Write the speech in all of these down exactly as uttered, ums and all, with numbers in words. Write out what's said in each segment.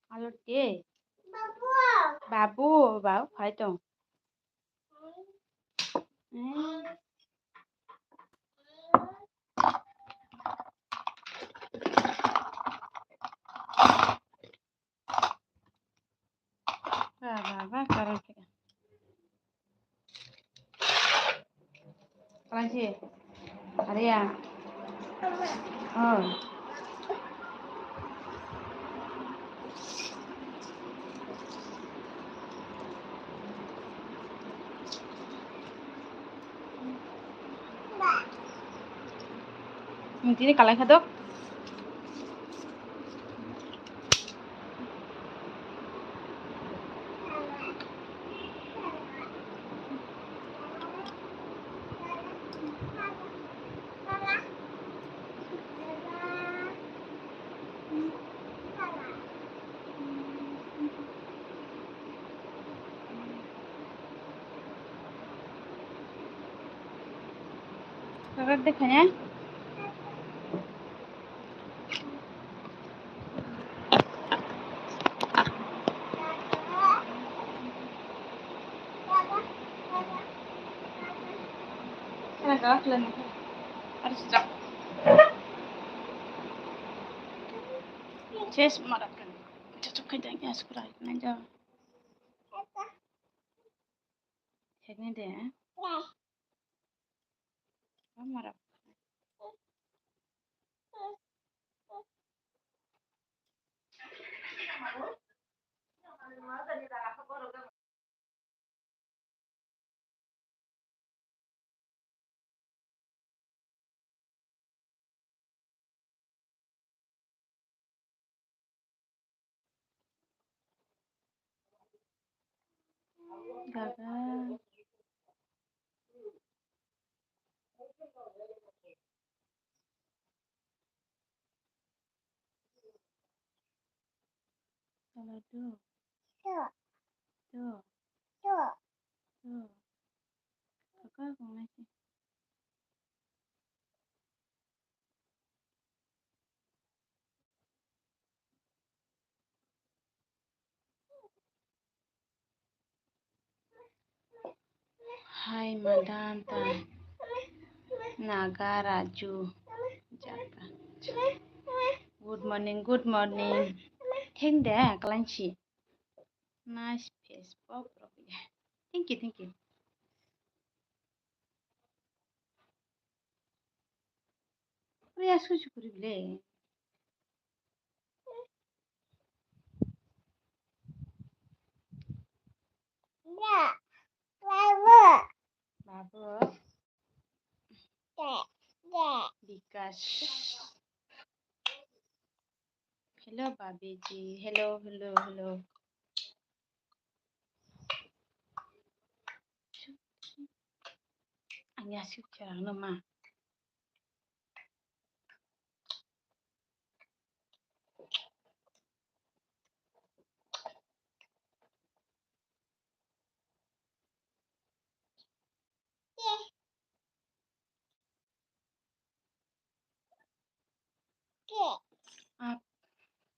Alo te. Babu, babu phai tong. Eh. Ba, ba, ba, karang khe. Kalang si. Aria. Oh. Tini kalai kha dok. Kakat de khanya. Kana kakat lagi. Harus cak. Ces marat kan. Cocok kan jangan ya sekolah. Nanti. Hekni de. Amara. Gaga. Salah do. Do. Do. Do. Do. Kaka kong nasi. Hi, madam, ta Naga Raju Jaka. Good morning, good morning. Theng de, kalanchi. Nice face, pop, pop. Thank you, thank you. Ore, asu chukuri bile. Babu. Bikash. Hello, Babiji. Hello, hello, hello. Ang yasik cherang no ma. आप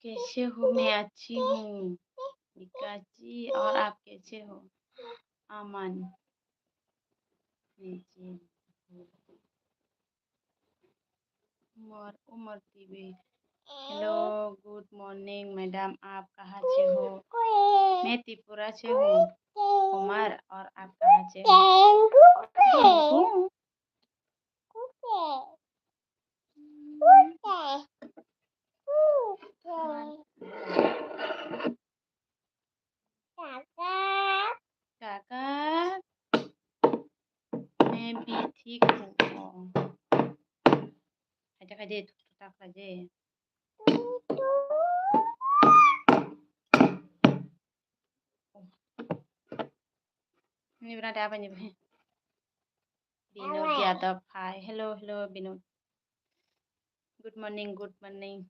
कैसे हो? मैं अच्छी हूँ। विकास जी, और आप कैसे हो? अमन। जी, जी। Umar, Umar TV. Hello, good morning madam, आप कहाँ से हो? मैं त्रिपुरा से हूँ। उमर, और आप कहाँ से हो? Kaka. Maybe thik ho. Khaide khaide thuk thuk ta khaide. Ni bra da bani bhe. Binod Yadav, hi. Hello, hello, Binod. Good morning, good morning.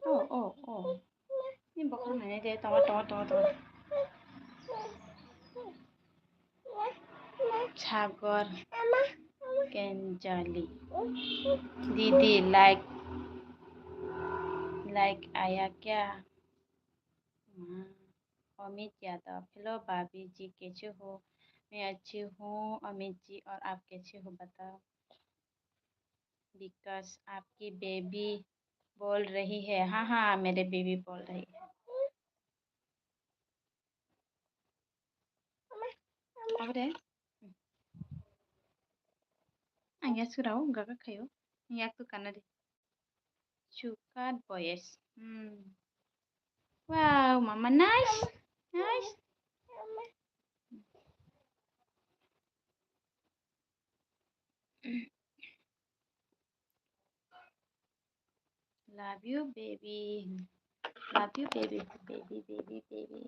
Oh, oh, oh. Ni bokhorok nainai de, tongo, tongo, tongo, tongo. Sagor. Kenjali. Didi, like, like आया क्या? हाँ। अमित यादव, हेलो भाभी जी, कैसे हो? मैं अच्छी हूँ अमित जी, और आप कैसे हो बताओ? विकास, आपकी बेबी बोल रही है। हाँ, हाँ, मेरे बेबी बोल रही है। Abre. Ang ya surao, gaga khayo. Ang yak tu kana de. Chukat boys. Hmm. Wow, mama, nice. Nice. Love you, baby. Love you, baby. Baby, baby, baby.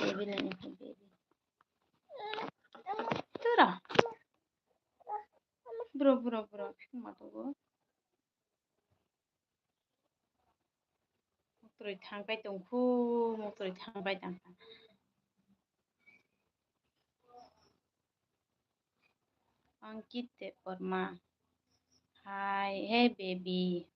Baby, love you, baby. Tura. Bro, bro, bro. Matogo. Muktwi thangbai tongkhu, muktwi thangbai tongkha. Ankit Debbarma. Hi, hey baby.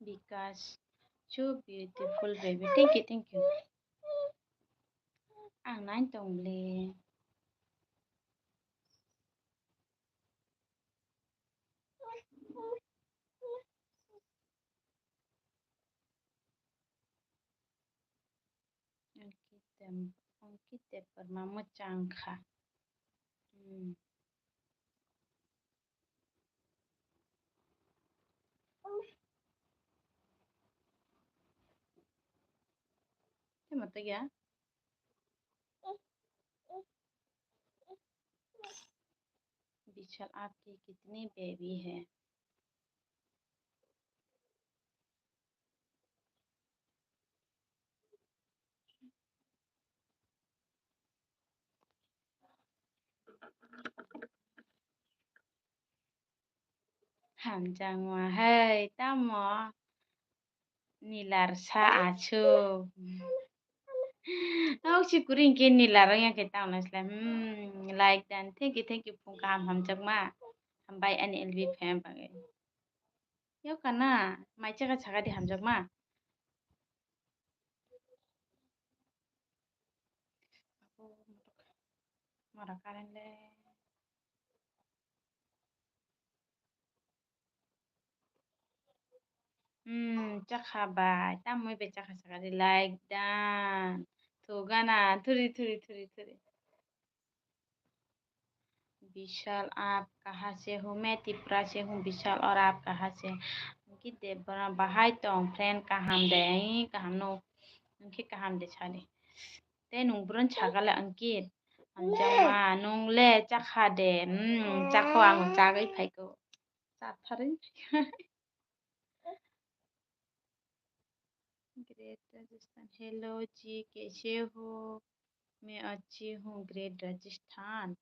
Because so beautiful baby. Thank you, thank you. Ang nai tong le. Ankit Dem-, Ankit Debbarma mwchang kha. Hmm. Tei ma tei ya? Bishal, aapki kitni baby hai? Hamjakma hai, tamo nilar sa achu. Nok si kwrwi hinkhe nilar wngya khe tamo naisle. Hmm, like dan. Thank you, thank you, phung kaham hamjakma. Hambai ani L B fan bagwi. Yok kana, mai chakha chakha di hamjakma. Mara current le. Hmm, chakha bai. Tamoi bai chakha chakha di like dan. Thugana, thuri, thuri, thuri, thuri. Bishal, aap kaha se ho? Main Tripura se hu, Bishal, aur aap kaha se? Ankit Debbarma, bahai tong friend, kaham de? Ih, kaham no. Ankit kaham de sadi. Tei nung bron sagale Ankit. Hamjakma, nung le chakha de. Hmm, chakho, ang chagwi phaikho. Chatharwi phaikha. Great Rajasthan. Hello ji, kaise ho? Main achhi hu, Great Rajasthan.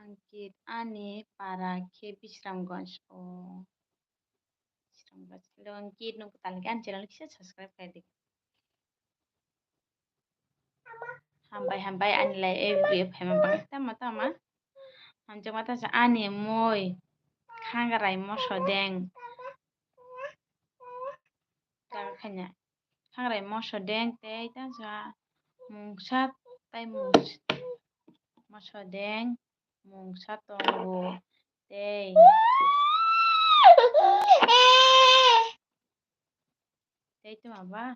Ankit, ani para khe Bisramganj o. Bisramganj. Hello, Ankit, nung kwtal khe ani channel kisa subscribe khai di. Hambai, hambai, ani lai A B P F phaima bagwi. Tama, tama. Hamjakma ta sa ani mui. Khangrai moso deng. Jaga khanya. Khangrai moso deng tei ta sa mungsa tai mungsa. Moso deng mungsa tongo tei. Tei tuma ba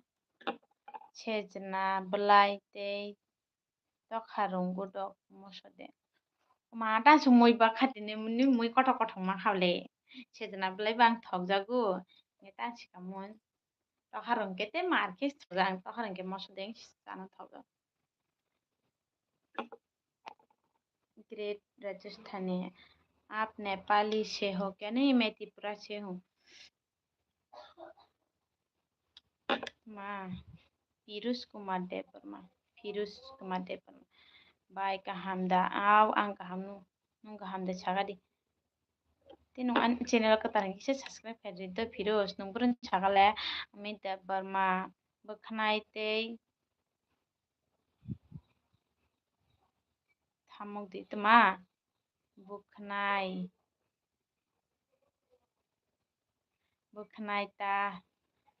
sejna, bwlai tei tokha rwngkuk dok moso de. Ma ta sumui ba khatini muni mui kothok kothok ma kha le. Sejna bwlai bang thokjago. Nge ta sika mui tokha rwngkhe tei mar khe thokjak, tokha rwngkhe moso de chana thokjak. Great Rajasthani, aap Nepali se ho kya nahi? Main Tripura se hu. Ma. Pirus Kumar Debbarma. Pirus Kumar Debbarma. Bai kaham da? Aw, ang kaham no. Nwng kaham da saga di. Tei nwng ani channel o kwtal hwnkhe se subscribe khai di do Pirus. Nwng bwrwni saga le Amit Debbarma, bwkhanai tei thamuk di tma? Bwkhanai. Bwkhanai ta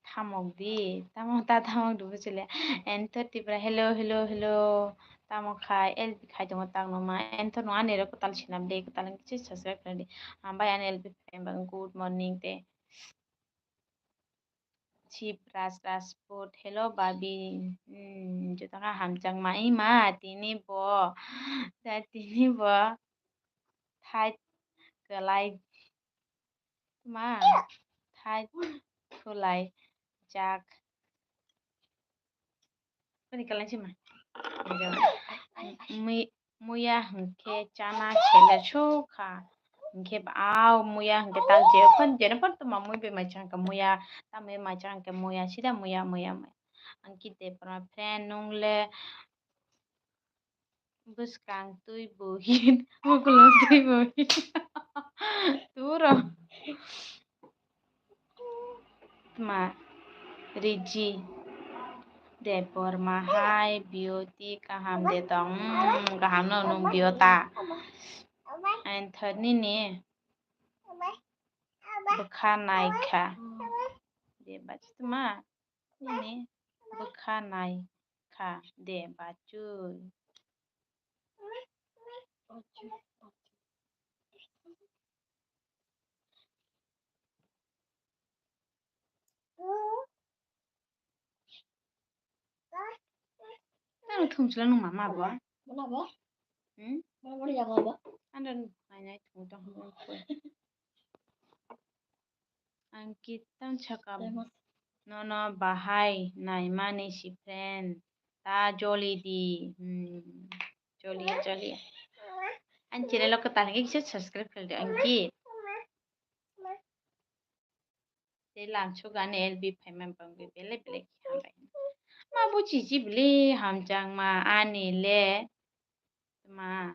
thamok di, tamo ta thamok di buchile. Enthor Tripura, hello, hello, hello. Tamo khai, L P khai tongo tang numa. Enthor no ani ro kwtal sinam de, kwtal hwnkhe se subscribe khai di. Hambai ani L P fan bang, good morning te. Chipraj Rajput, hello babi. Hmm, joto kha hamjakma ima tini bo. Ta tini bo. Thai kwlai. Ma, thai khulai jak. Bini kalai si ma. Mui-, muya hwnkhe chana khela sokha. Hwnkhe ba, aw, muya hwnkhe tal je phon, jene phon tuma mui bai mai chang kha muya. Tamo mai chang kha muya, sida muya, muya, muya. Ang kite pura friend nung le. Bwskang twi buhin, mukulung twi buhin. Turo. Tma, Riji. Debbarma hai, Beauty kaham de tong. Hmm, kaham no nung Biota. Enthor nini. Bwkha naikha. De bachi tma. Nini bwkha nai kha de bachwi. Tamo thumsla nung mama bo? Mama bo? Hmm? Mama bo jaga bo? Ando nai nai thum tong. Ang kitam saka. Tamo. Nono bahai naimani si friend ta joli di. Hmm. Joli ya, joli ya. Ang channel o kwtal hwnkhe kisa subscribe khlai di ang ki. Tei lamsok ani L B phaima bangwi belai belai khe hambai. Ma bo chichi bili hamjakma ani le. Ma.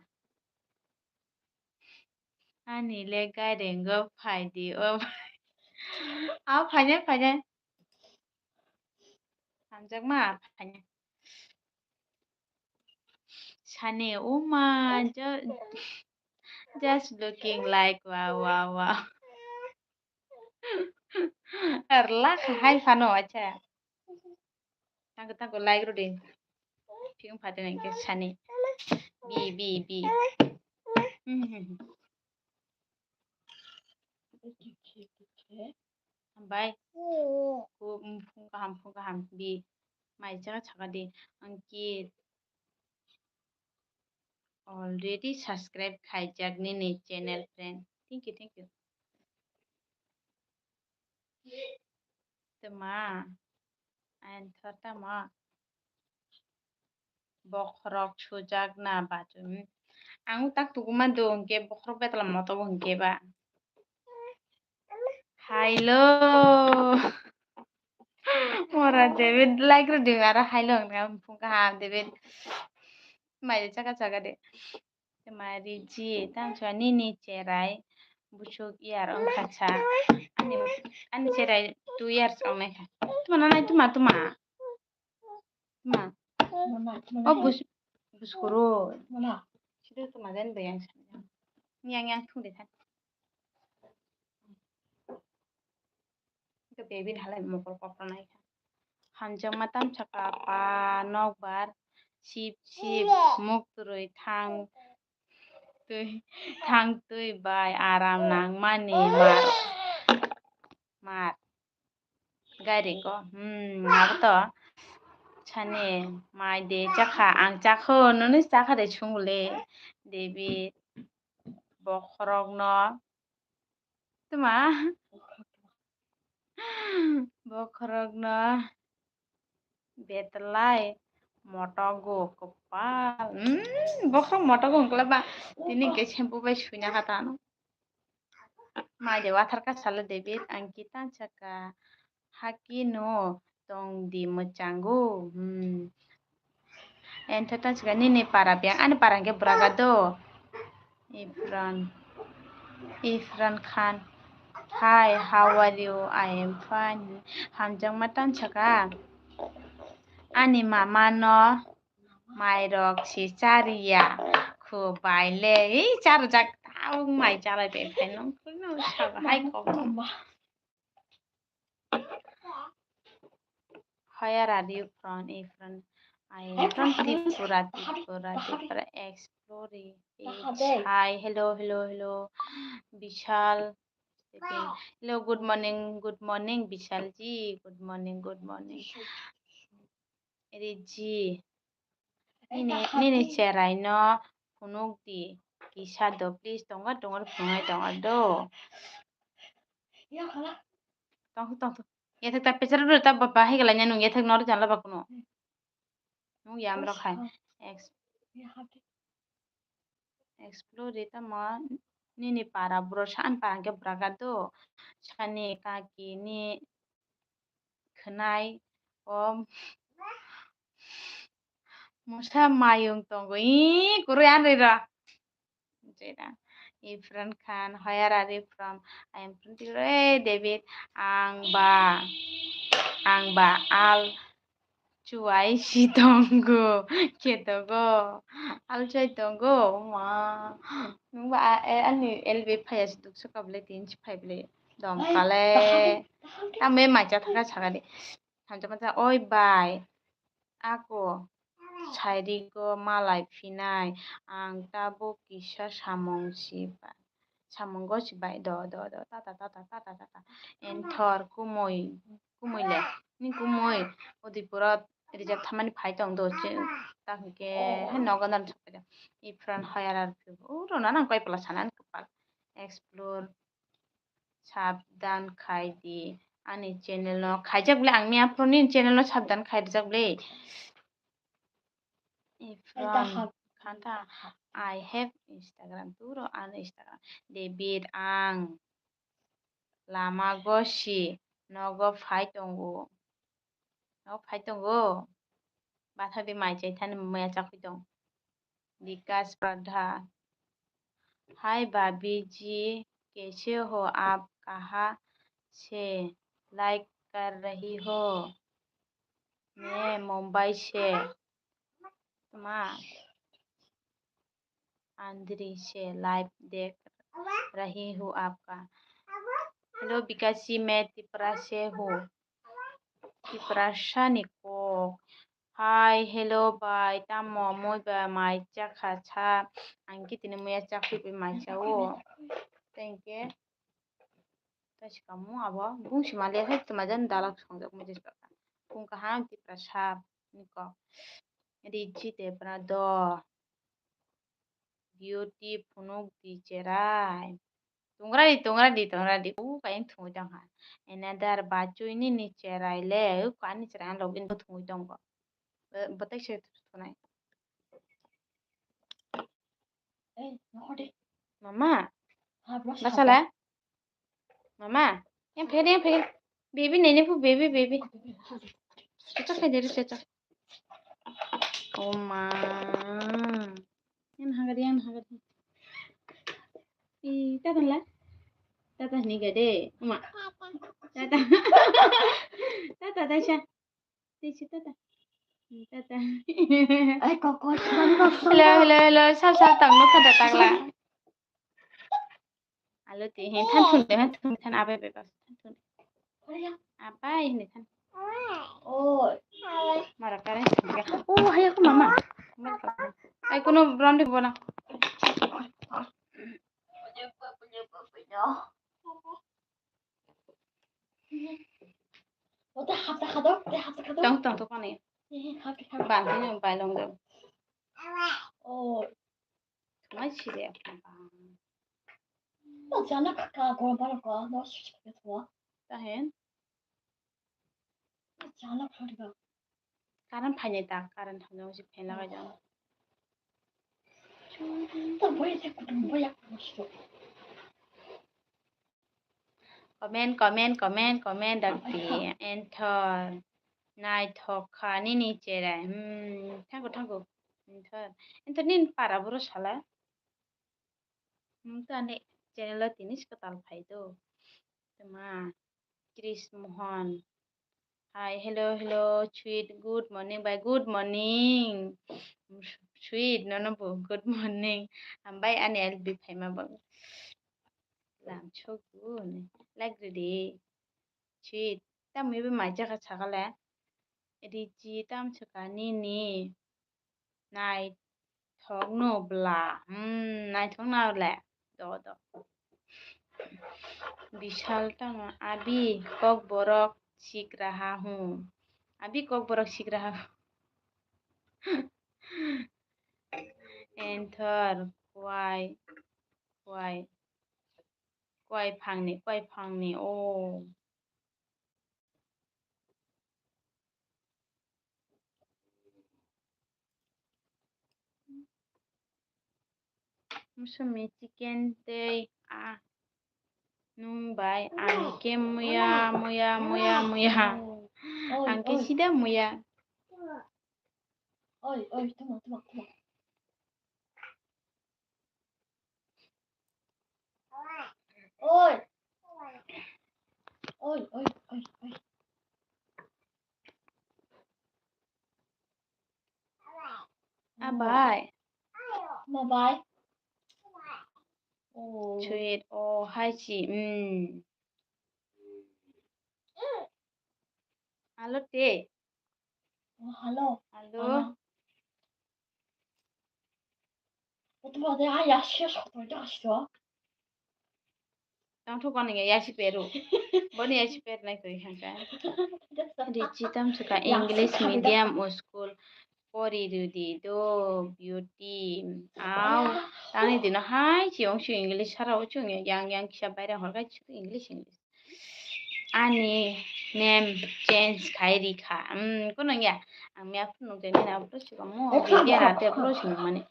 Ani le gairengo phai di o. A phainai, phainai. Hamjakma phainai. Sani, oh my, ju-, just looking like wow, wow, wow. Erlak hai phano, acha. Tangko, tangko, like rw di. Phiyung phaidi nai khe sani. Bi, bi, bi. Hmm, hmm, hmm. Hambai. Ku, um, phung kaham, phung kaham. Bi. Mai jaga saka di. Ang ki already subscribe khaijak nini channel friend. Thank you, thank you. Tma, ang thor tamo. Bokhorok sujak na bachun. Ang tak tuku man do hwnkhe bokhorok betla moto bo hwnkhe ba. Hello. Mora David like rw di aro hello hwnkha phung kaham David. Mai chaka chaka de. Tma Riji, tamo sa nini cherai busuk year wngkha sa. Ani, ani cherai two years wngnai kha. Tma nanai tma tma. Tma. O bus-, buskuro. Sido tma den bayang sa. Yang yang thung de than. Hwnkhe baby ni halai mokol kokrwnai kha. Hamjakma tamsa kha pa nokbar sip sip muk twrwi thang twi, thang twi bai aram nangmani mar, mar. Gairingo, hmm, abo to sani mai de chakha, ang chakho, nwnwi chakha de sungule, David, bokhorokno, tma? Bokhorokno betlai motogo kwpal. Hmm, bokhorok motogo wngkla ba. Tini hwnkhe shampoo bai suina kha tano. Mai de wathar ka salo David, ang ki tan saka haki no tong di mwchango. Hmm. Ento ta chika nini para biyang, ani para hwnkhe Braga do. Ifran. Ifran Khan. Hi, how are you? I am fine. Hamjakma tong saka. Ani mama no mairok si chariya. Khu baile. Ei charjak. Tabuk mai chalai bai phai nong. Kuno saka hai kok. Where are you from? Ifran. I am from Tripura, Tripura, Tripura. Explore. Hi, hello, hello, hello. Bishal. Hello, good morning, good morning, Bishal ji. Good morning, good morning. Riji. Nini, nini cherai no phunuk di. Kisa do, please, tongo, tongo, phunai tongo do. Tong, tong, tong. Yathak ta pechar bro ta ba, ba hai kala nya nung yathak nor janla ba kuno. Nung yam rok hai. Ex-, explore di tamo nini para bro sa ani para hwnkhe Braga do. Sani kaki ni khwnai o musa mayung tongo. Ih, kwrwi ani rw. Jera. Ifran Khan, where are you from? I am from Tigray. Hey, David, ang ba, ang ba al chuai si tongo. Khe tongo. Al chuai tongo. Ma. Nung ba, a, e, ani L B phaya si duksa kabule tin si phai bole. Dom kale. Tamo mai cha thaka sakani. Hamjakma cha, oi bai, ako sairigo malai phinai, ang tabuk kisa samung si ba, samungo si bai, do, do, do, tata, tata, tata, tata, enthor, kumui, kumui le, ni kumui, Udaipuro reserve thamani phai tong do, ta hwnkhe, hai nogo nang sapai do, Ifran hoyar ar phi, uro na nang koi pala sanani kwpal, explore. Sabdan khai di ani channel no. Khaijak le ang miya phone ni channel no sabdan khai rijak le. Ifran Khanta, I have Instagram, turo ano Instagram. David ang lama gosi nogo phai tongo. Nogo phai tongo. Batha bi mai chai thani muya chakhui tong. Vikas Pradhan. Hi भाभी जी, कैसे हो आप? कहाँ से लाइक कर रही हो? मैं मुंबई से। Tma? Andri se live dekh rahi hu aapka. Hello Bikashi, main Tipra se hu. Tiprasa ni kok. Hi, hello bai, tamo mui bai mai chakha cha. Ang khe tini muya chakhui bai mai cha o. Thank you. Tashi kamu abo bung si maliya hai tuma jan dalak songjak mujis baka. Kung kaham Tiprasa ni kok. Richi Debra do. Beauty phunuk di cherai. Tungra di, tungra di, tungra di. U kain thungwi tong ha. Another bachui nini cherai le. U kani cherai ang login bo thungwi tong bo. Bo-, botai se thunai. Mama. Basala. Mama, yang phe, yang phe. Baby nene pu, baby, baby. Cocok aja deh, cocok. Oh ma. Yang hagari, yang hagari. Ih, tata la. Tata ni gade. Uma. Tata. Tata, Tasha. Tisi tata. Tata. Hello, hello, hello. Sab, sab, tang nukha da tagla. Alo ti hin than thun de, than thun, than abai bai bas, than thun. Abai hin than. Mara kare singga. Oh, hai aku mama. Ai kuno brand bona. Tong, tong, tong, kani. Bang, ini bai long dong. Mai siri apa bang? Tahen. Current phainai ta, current thangjak si fan lagai jang. Comment, comment, comment, comment, dakti, enter. Naithok kha nini cherai. Hmm, thank you, thank you. Enthor, enthor nini para boro sala. Hmm, to ani channel o tini se kwtal phai do. Tama, Krish Mohan. Hi, hello, hello, sweet. Good morning, bye. Good morning. Sweet, nono bo. Good morning. Hambai ani L B phaima bo. Lam chogu ni. Like ridi. Sweet. Tamo ibo mai chakha sakale. Riji tam chakha nini. Naithok no bla. Hmm, naithok no le. Do, do. Bishal tamo abi kokborok sikraha hu. Abi kokborok sikraha hu. Enthor kwai, kwai, kwai phangni, kwai phangni, o. Musumi chicken tei a nwng bai ang khe muya, muya, muya, muya. Ang khe sida muya. Oi, oi, tamo, tamo, tamo. Oi. Oi, oi, oi, oi. Abai. Mabai. Oh. Sweet. Oh, hai si. Hmm. Alo te. Oh, hello. Hello. Mama. Oto bade a ya shi shi to ya shi to. Tang thok ani ya shi peru. Boni ya shi per nai koi hangka. Richi tam suka English medium o school pori rudi do beauty. Au, tani dino hai chi ong chu English sara o chung yang yang kisa baira hor kai chu English English. Ani name change khai rikha. Hmm, kono ya. Ang mia phunuk jani na upload sika mo. Video na te upload sika mani.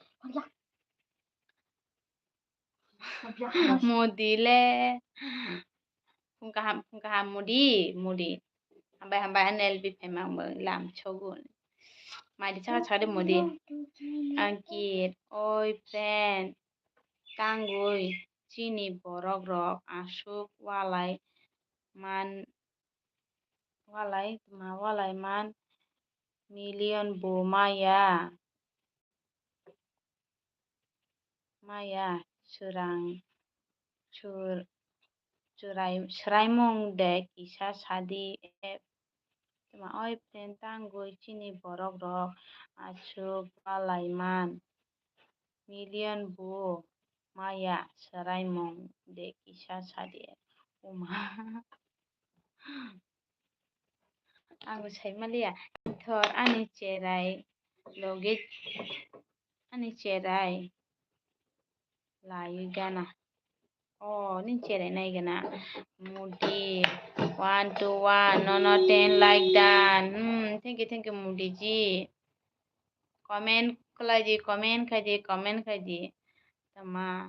Modi le. Phung kaham, phung kaham modi, modi. Hambai, hambai, ani L B phaima ang lam chogun. Mai di chaka chaka de modi. Angkit, oi friend. Tangwi chini borok rok aswk walai man, walai ma walai man million bo maya, maya swrang, sur-, surai-, swraimung de kisa sadi. Tama oi friend tangwi chini borok rok aswk walai man. Million bo maya swraimung de kisa sadi. Uma. Ang sai maliya. Thor ani cherai logi ani cherai lai gana. Oh, ni cherai nai gana. Mudi, one, two, one, no, no, ten like done. Hmm, thank you, thank you, Mudi ji. Comment khlai di, comment khai di, comment khai di. Tama.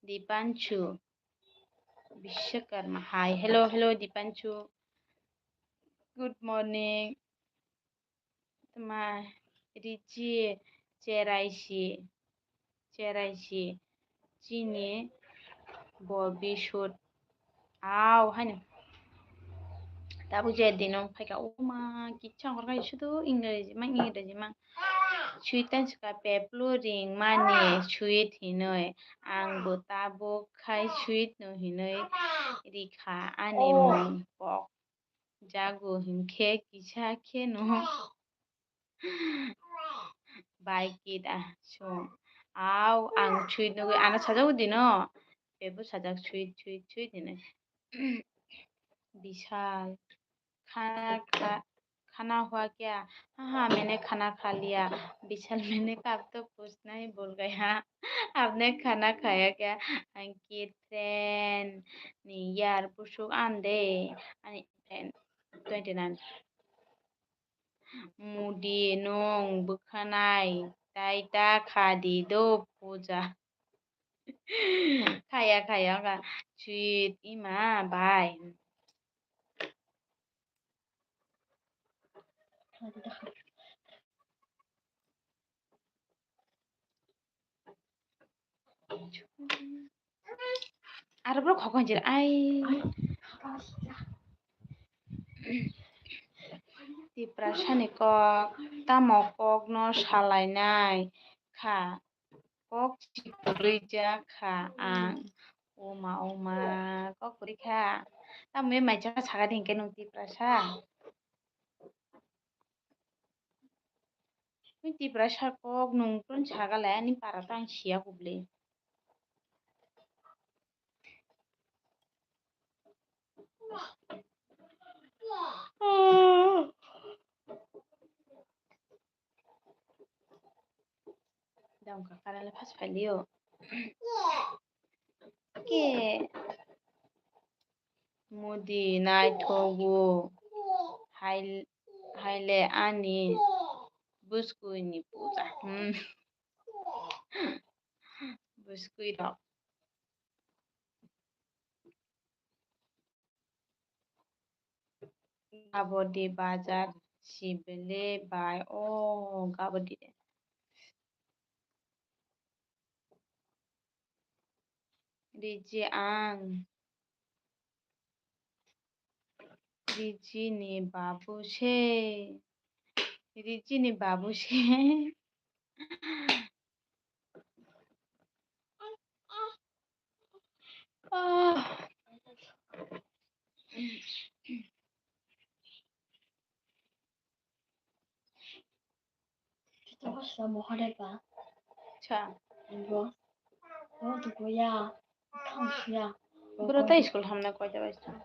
Dipanshu Vishwakarma. Hi, hello, hello, Dipanshu. Good morning. Tama Richi cherai si, cherai si chini bo bisut au haino. Tabuk je dino phaika uma kichang hor kai sudu English mang English mang. Sweet tan suka peplu ring mani sweet hinoi ang bo tabuk khai sweet no hinoi rikha ani mung pok. Jago hinkhe kisa khe no bai kit a song. Au ang sweet nugwi ano sajagwi dino. Bebo sajak sweet, sweet, sweet hinwi. Bishal. Khana kha, khana hua kya? Ha ha, maine khana kha liya. Bishal, maine kab to kuch nahi bol gaya. Aapne khana khaya kya? Ankit, friend ni yar busuk ande. Ani friend twenty nine. Mudi nwng bwkhanai tai ta kha di do puja. Khaya khaya wngkha sweet ima bai. Aro bro khokon jir ai. Tiprasani kok tamo kokno salainai kha. Kok si kwrwi jak kha ang. Oma, oma, kok kwrwi kha. Tamo mai chakha saka di hinkhe nwng Tiprasa? Nwng Tiprasa kok nwng tun saka le ani para to ang siya kubli. Dam ka karale phas phailio. Ke mudi naithogo hai, haile ani bwskwini puja. Hmm. Bwskwirok. Gabodi bazar sibele bai o gabodi. Riji ang. Riji ni babu se. Riji ni babu se. Ah. Kita ko sa mo hare ba. Cha. Bo. Bo to ko ya. Kham ya. Bro ta school hamna koita bai thang?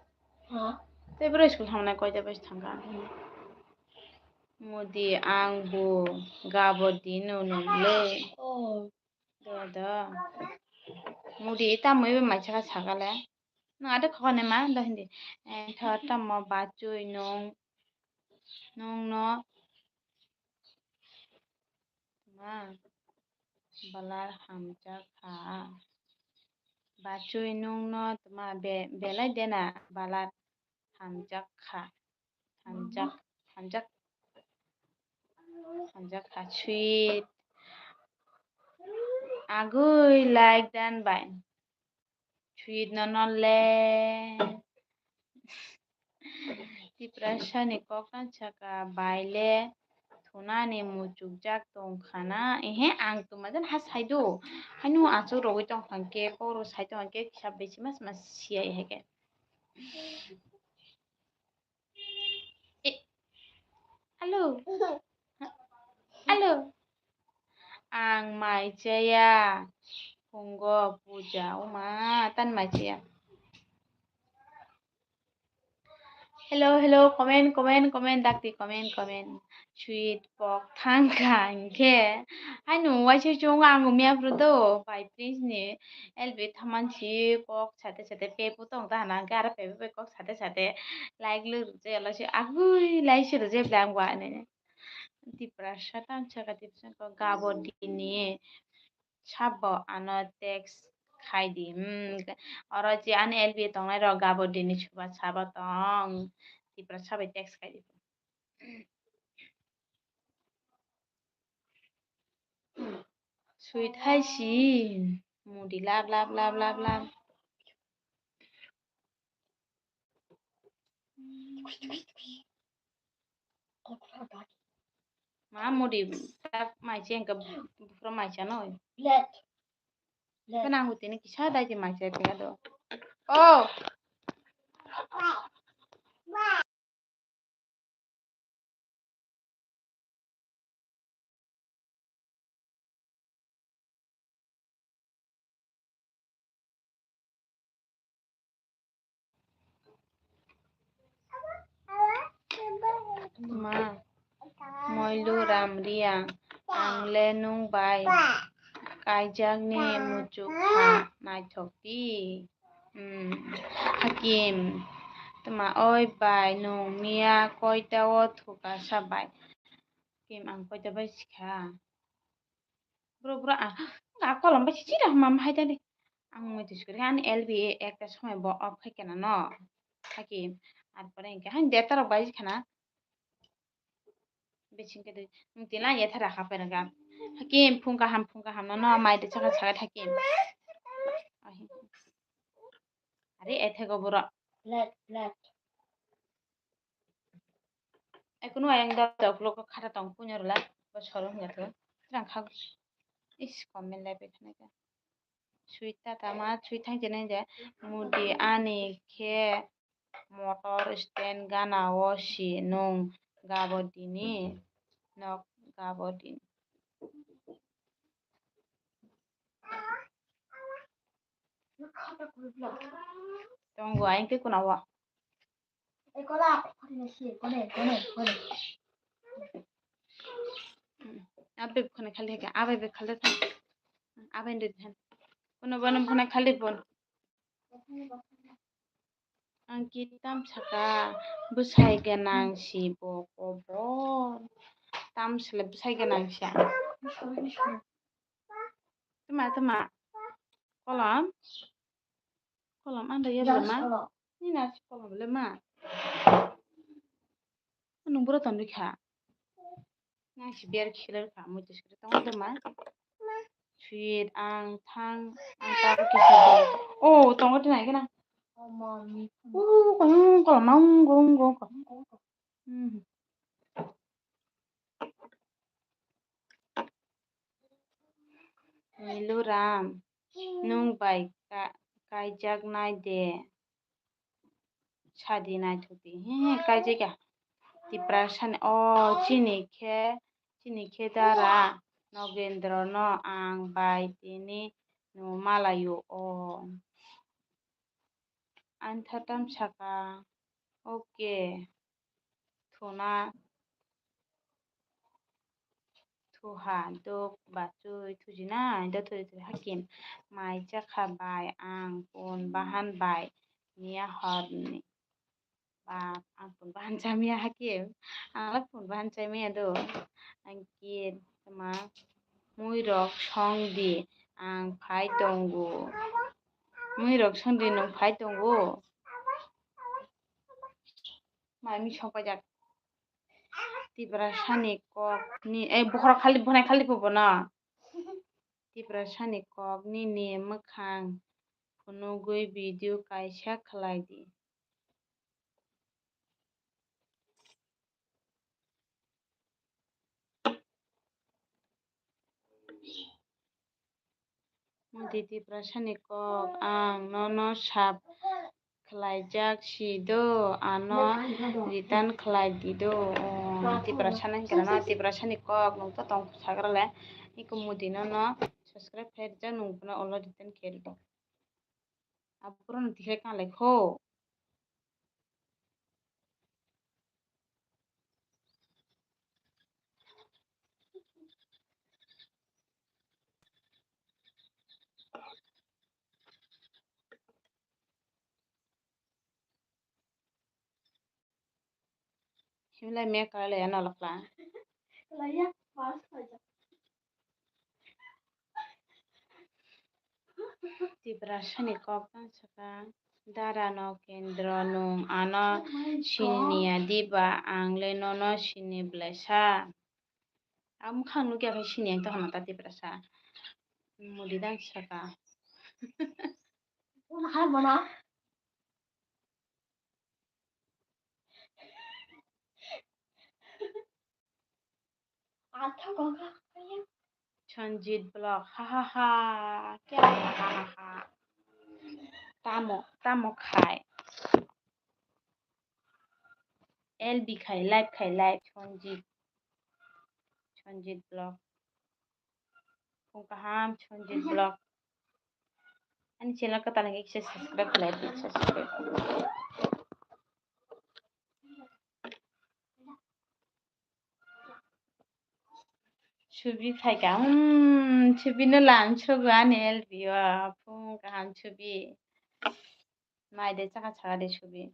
Ha? Te bro school hamna koita bai thang ka? Mudi ang bu gabo dinu nung le. Oh. Do do. Mudi tamo ebe mai chaka saka le. Nwng ade khokon ma do hindi. Eh, tho tamo bachui nung. Nung no. Ma. Balar hamjak kha. Bachui nung no tma be-, belai dena balar hamjak kha. Hamjak, hamjak, hamjak kha sweet. Agui like dan bai. Sweet no no le. Tiprasa ni kok tang saka bai le thunani muchukjak tong khana. Ehe, ang tuma jan ha sai do. Haino achuk rogwi tong kha khe, kok rok sai tong khe, kisa besi mas mas siya ehe khe. Eh, alo. Alo. Ang mai chaya. Phungo puja. Oma, tan mai chaya. Hello, hello, comment, comment, comment, dakti, comment, comment. Sweet pok thang kha hinkhe. Haino waisa chungo ang umya bro do. Bai prince ni L B thaman si kok sate sate pepo tong ta hana hinkhe aro pepo bai kok sate sate like lwk rwjak ya lasi agui lai se rwjak bla ang wa hinui. Tiprasa tang saka Tiprasa kok gabo dini sabo ano text khai di. Hmm, oro je ani L B tongnai rok gabo dini suba sabo tong. Tiprasa bai text khai di. Sweet hai si. Mudi lab lab lab lab lab. Ma mudi tak mai cheng ka bufra mai cha noi. Let. Let. Kana hutini kisa dai ti mai cha ti ado. Oh. Ma, moilu ram riya, ang le nung bai kaijakni muchuk kha naithok di. Hmm. Hakim, tma oi bai nwng miya koita o thuka sa bai? Hakim, ang koita bai sikha. Bro, bro, ah, ga kolom bai chichi da mam hai tani. Ang mui tu sikha ani L B A ekta somoi bo off khai kana no. Hakim, ar pore hinkhe han data rok bai sikha na. Bising ke de. Nwng tila ye thara kha pera ga. Hakim phung kaham phung kaham no no mai de chaka chaka thakim. Ahi. Are ethego boro. Blood, blood. Ekunu ayang da dok loko khata tong punya rula. Ba soro hwnga tho. Rang kha. Is comment lai pe khana ka. Sui ta tama sui thang jene je. Mudi ani khe motor stand gana o si nwng gabo dini. Nok gabo dini. Tongo ayang ke kuna wa. Abe khone khali ke abe be khali ta. Abe ndi than. Kuno bono khone khali bon. Ang kitam saka bwsai gwnang si bo kobor. Tam sele bwsai gwnang si ang. Tuma tuma. Kolam. Kolam anda ya ma. Ni na si kolam le ma. Nung bro ton kha. Nang si biar khiler kha mui to sir tong de ma. Sweet ang thang ang ta ke. Oh, tong de nai gana. Oh, mommy. Uh, kong kong mang gong gong. Hmm. Miluram, nwng bai ka-, kaijaknai de sadi naithok di. He, he, kaijakya. Tiprasani, o, chini khe, chini khe dara Nogendro no ang bai tini no malayo o. Antha tam saka, okay. Thuna, thuha, duk, bachwi, thujinai, do thuri thuri hakim. Mai chakha bai ang pun bahan bai miya horni. Ba, ang pun bahan cha miya hakim. Ang la pun bahan cha miya do. Ang kir, tama, mui rok song di, ang phai tongo. Mui rok song di, nwng phai tongo. Mai mi song paijak. Tiprasani kok ni, eh, bokhorok khali, bonai khali po bono. Tiprasani kok nini mwkhang phunugwi video kaisa khlai di. Modi Tiprasani kok, ang nono sap khlaijak si do, ano return khlai di do. O, Tiprasani hwnkhe rano, Tiprasani kok, nwng to tong sagra le. Iko Modi nono subscribe khlai rijak, nwng bono olo return khe rw di. Aphuru no tikhe kanglai kho. Himlai me kalai ya nolak la. Kalai ya, pas kalai ya. Tiprasani kok tang saka, dara no kendro nwng ano sini ya diba, ang le nono sini bwlaisa. Ang mwkhang nukya khai sini ang tongma ta Tiprasa. Modi tang saka. Sanjit Vlog, ha ha ha, kya ha ha ha. Tamo, tamo khai. L B khai, live khai, live, Sanjit. Sanjit Vlog. Phung kaham, Sanjit Vlog. Ani channel kwtal hwnkhe kisa subscribe khlai di, subscribe. Subi phaikha, hmm, subi no lang sugo ani L B o, phung kaham subi. Mai de chakha chakha de subi.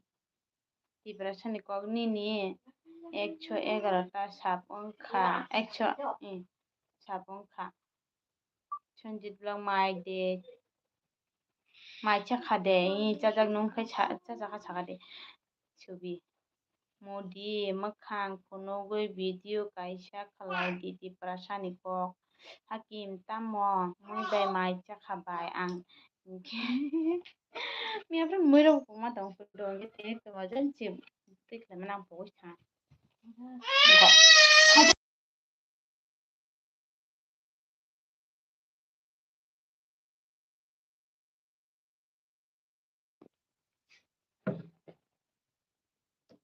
Tiprasani kok nini ekso egarota sap wngkha, ekso, eh, sap wngkha. Sanjit Vlog mai de, mai chakha de, eh, chajak nung khai cha-, chajak kha chakha de. Subi. Modi mwkhang phunugwi video kaisa khlai di Tiprasani kok. Hakim, tamo mui bai mai chakha bai ang. Miya phre mui rok puma tong phudo hwnkhe tini tuma jan chim twi khlaimani ang pogwi thang.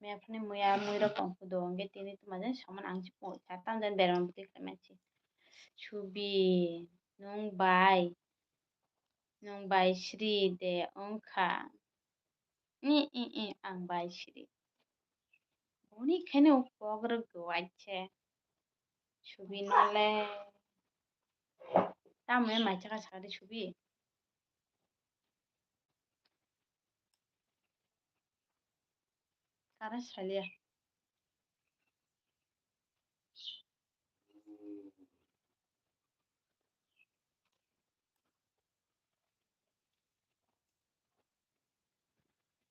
Mephani muya mui rok tong phudo hwnkhe tini tuma jan samani ang si pungwi kha tamo jan berma bwtwi khlai mansi. Subi, nwng bai, nwng bai sri de wngkha. I, i, i, ang bai siri. Boni khaino kok rwgo waise. Subi no le. Tamo mai chakha sakha de subi. Kara salia.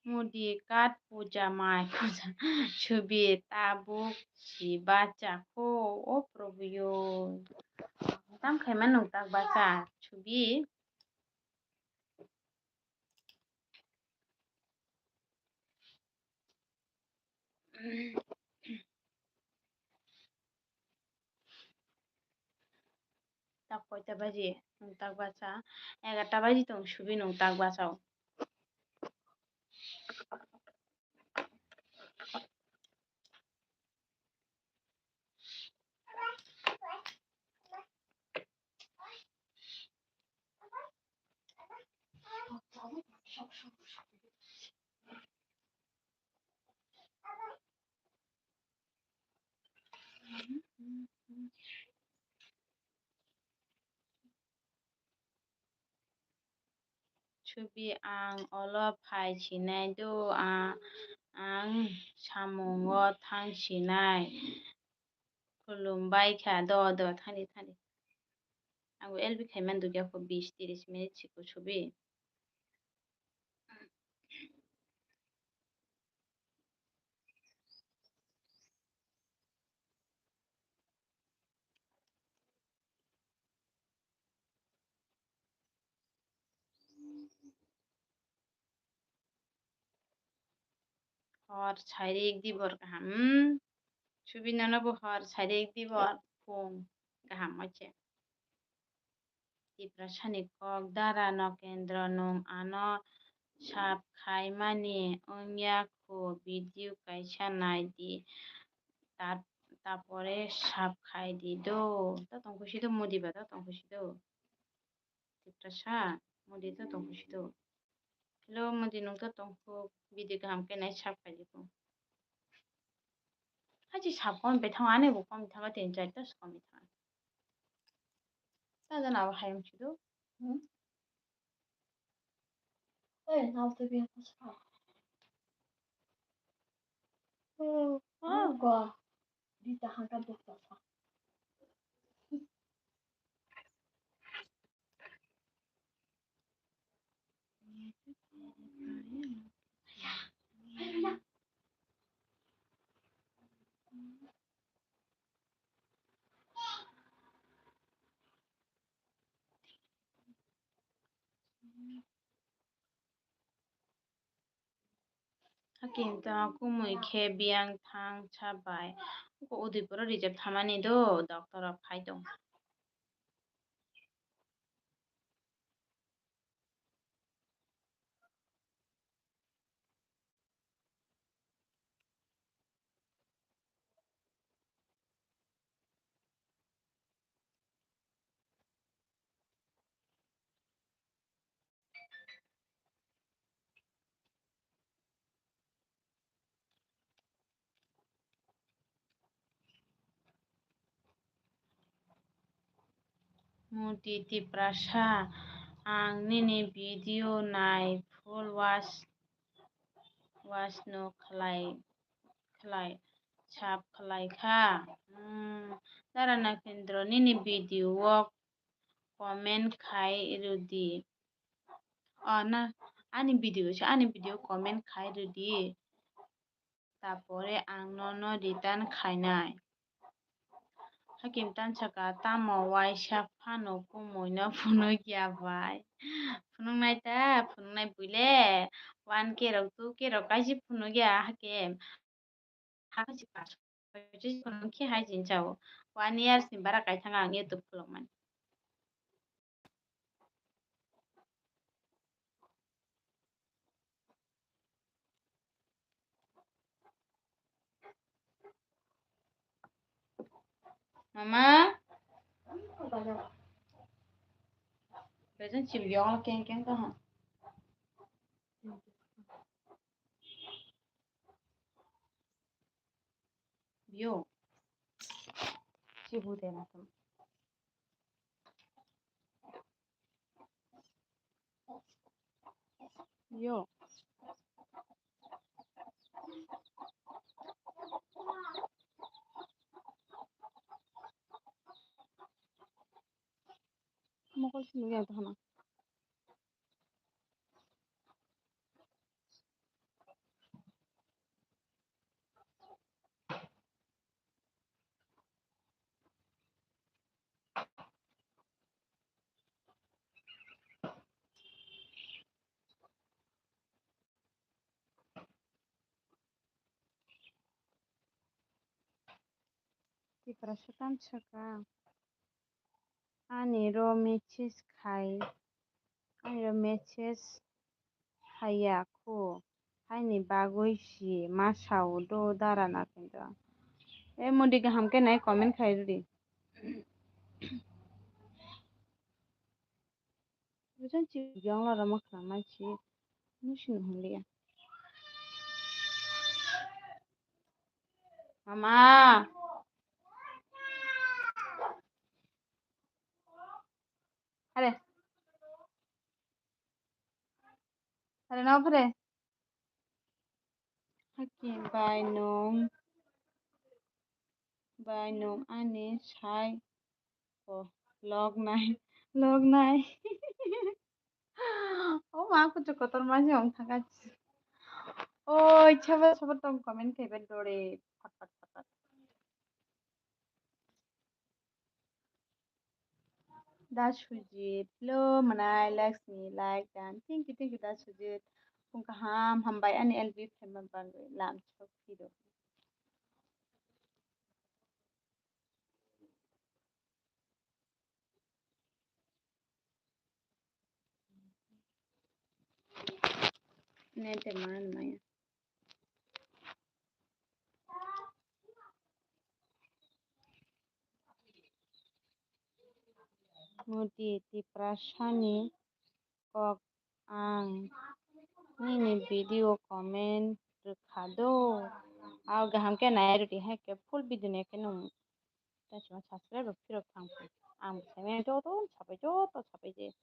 Modi kat puja mai puja subi tabuk si bacha kho o Prabhu yo. Tam khaima nwng tak bacha subi. Tak koita baji nwng tak bacha? Egarta baji tong subi nwng tak bacha o. Subi ang olo phai sinai do, a-, ang samungo thang sinai. Khulum bai kha, do, do, thani, thani. Ang bo L B khai man dugya kho, bis, tiris minute siko subi. Hor sairik dibor kaham. Hmm. Subi nono bo hor sairik dibor phung kaham oche. Tiprasani kok dara Nokendro nwng ano sap khai mani wngya kho video kaisa nai di. Ta-, tapore sap khai di do. To tongkho si do Modi ba to tongkho si do. Tiprasa, Modi to tongkho si do. Hello, Modi nwng to tongkho, video kaham khe nai sap khai di kho. Hachi sap kom bethango, ani bo kom thango, tin char ta kom thango. Ta jan abo hayung si do. Hmm? Oi, nal to biya ko sa. Oh, ah. Ko. Di ta hangka dok ta sa. Hakim to kumui khe biyang thang sa bai. Uko Udaipur o reserve thamani do, doctor rok phai tong. Modi Tiprasa, ang nini video nai full watch, watch no khlai, khlai, sap khlai kha. Hmm, Dara Nokendro nini video o comment khai rwdi. Oh, na, ani video se, ani video comment khai rwdi. tapore ang nono return khainai. Hakim tang saka, tamo waisa phano kumui no phunuk ya bai? Phunuk nai ta, phunuk nai buile. One K rok, two K rok kaisa phunuk ya hakim. Hakim si pass. Phunuk khe hai jin chao. One years ni bara kai thang ang YouTube khulok mani. Mama. Bejan chibiyong keng keng to ha. Bio. Chibu de na tum. Yo. Mokol simi yang to hana. Tiprasa tang saka. Ani ro message khai, ani ro message haiya khu, haini bagwi si ma sao do dara na kendo. E modi kaham khe nai comment khai rwdi. Bujan chi yong la rama khna mai si, nusi no hwnliya. Mama. Hare. Hare no hare. Haki bai nung. Bai nung ani sai. O, log nai, log nai. O ma, kuchu kotor ma se ong thangka. Oi, chaba chaba tong comment khai ben dore. Fat, fat, fat, fat. Da Sujit, hello, Manai Lakshmi, like dan. Thank you, thank you, Da Sujit. Kung kaham, hambai ani L B family bagwi lam chok phiro. Nete man maya. Modi Tiprasani kok ang nini video comment rwkha do. Ao kaham khe nai rwdi hai khe full video nai khe nwng. Tei chwng subscribe rok phirok thang phai. Ang bo saimanya joto sabai joto sabai je.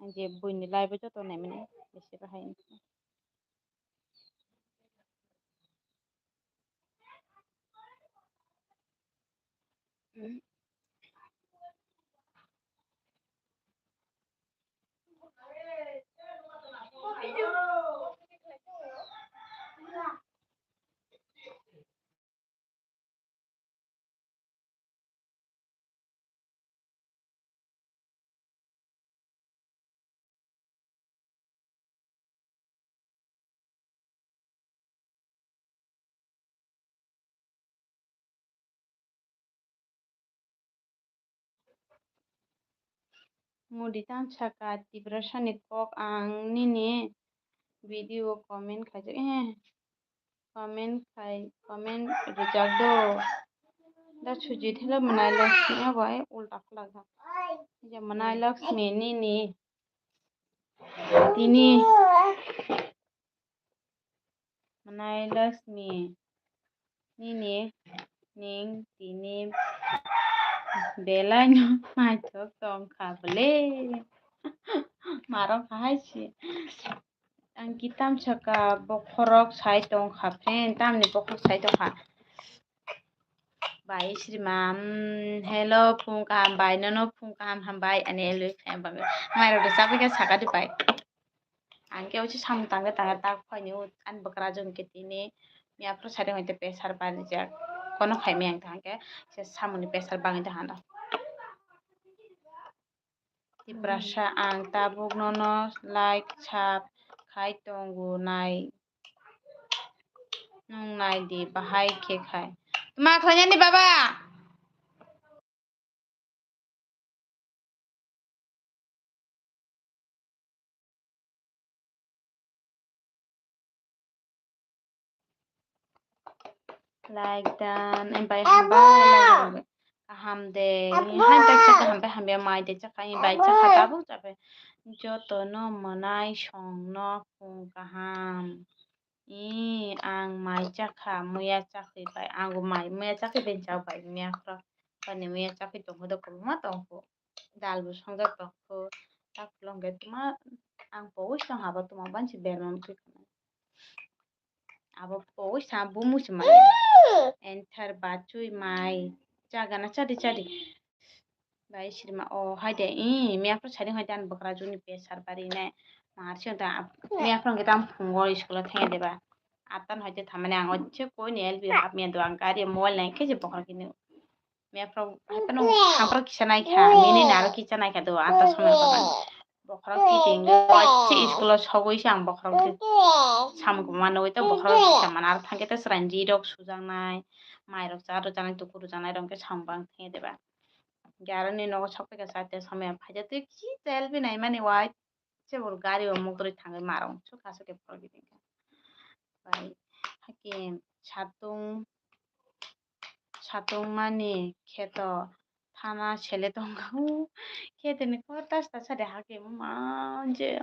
Ang je buini live o joto naimani bisi bahai. Modi tang saka Tiprasani kok ang nini video comment khaijak, eh, comment khai, comment rwjak do. Da Sujit hello Manai Lakshmi abo ai ulta khlak ha. Je Manai Lakshmi nini tini Manai Lakshmi nini ning tini belai no naithok tong kha bwle. Marok hai se. Ang kitam saka bokhorok sai tong kha friend, tamni bokhorok sai tong kha. Bai Srima, mm, hello, phung kaham bai, nono phung kaham hambai, ani elwi khe hambai. Mairok de chapli khe saka di bai. Ang khe uchi samung tangde tangde tak phaini u, ani bwkra jong khe tini Miya phuru sari hoite pressure barijak. Kono khai miyang thangkhe se samungni pressure bangwi thangkha. Tiprasa ang tabuk nono like sub khai tongo nai. Nwng nai di bahai khe khai. Tma khlainani baba? Like dan, em bai hambai, like dan. Kaham de, hai bai chakha hambai hambai mai de chakha, em bai chakha tabuk chabai. Joto no mwnai song no phung kaham. Ee, ang mai chakha, muya chakwi bai. Ang bo mai, muya chakwi bai chak bai, miya phro. Bani muya chakwi tongkho do, kwbangma tongkho. Dal bo songjak tongkho. Tak phulong khe tuma, ang powis tong habo tuma bansi berma mukhe khna. Abo powis sa bumung se maya. Enter bachui mai. Chagana chadi chadi. Bai sirima o hai de, i, miya phro sari hai de, ani bwkra juni pressure bari nai. Mar se ta, miya phro hwnkhe tang phungo school o thangya deba. Atan hai de thamani ang oche koi ni L B hap miya do ang gari mobile nai khe je bwkra kini. Miya phro hai phano, hai phro kisa nai kha, mini naro kisa nai kha do, ata somoi kha. Bokhorok kiting oche school o sogwi se ang bokhorok samung mano to bokhorok kisa mana aro thangke ta chwrai ji rok sujaknai, mai rok cha rwjaknai, tuku rwjaknai rok khe samung bang thangya deba. Hwnkhe aro ni nogo sok paikha, chaita somoi ang phaikha, tei kisa L B naimani wai se bo gari o mugri thangwi marung suk asuk khe phorokgwi tongkha. Bai hakhe satung, satung mani kheto thana sele tongkha. Kheto ni kok tas tas de hakhe ma je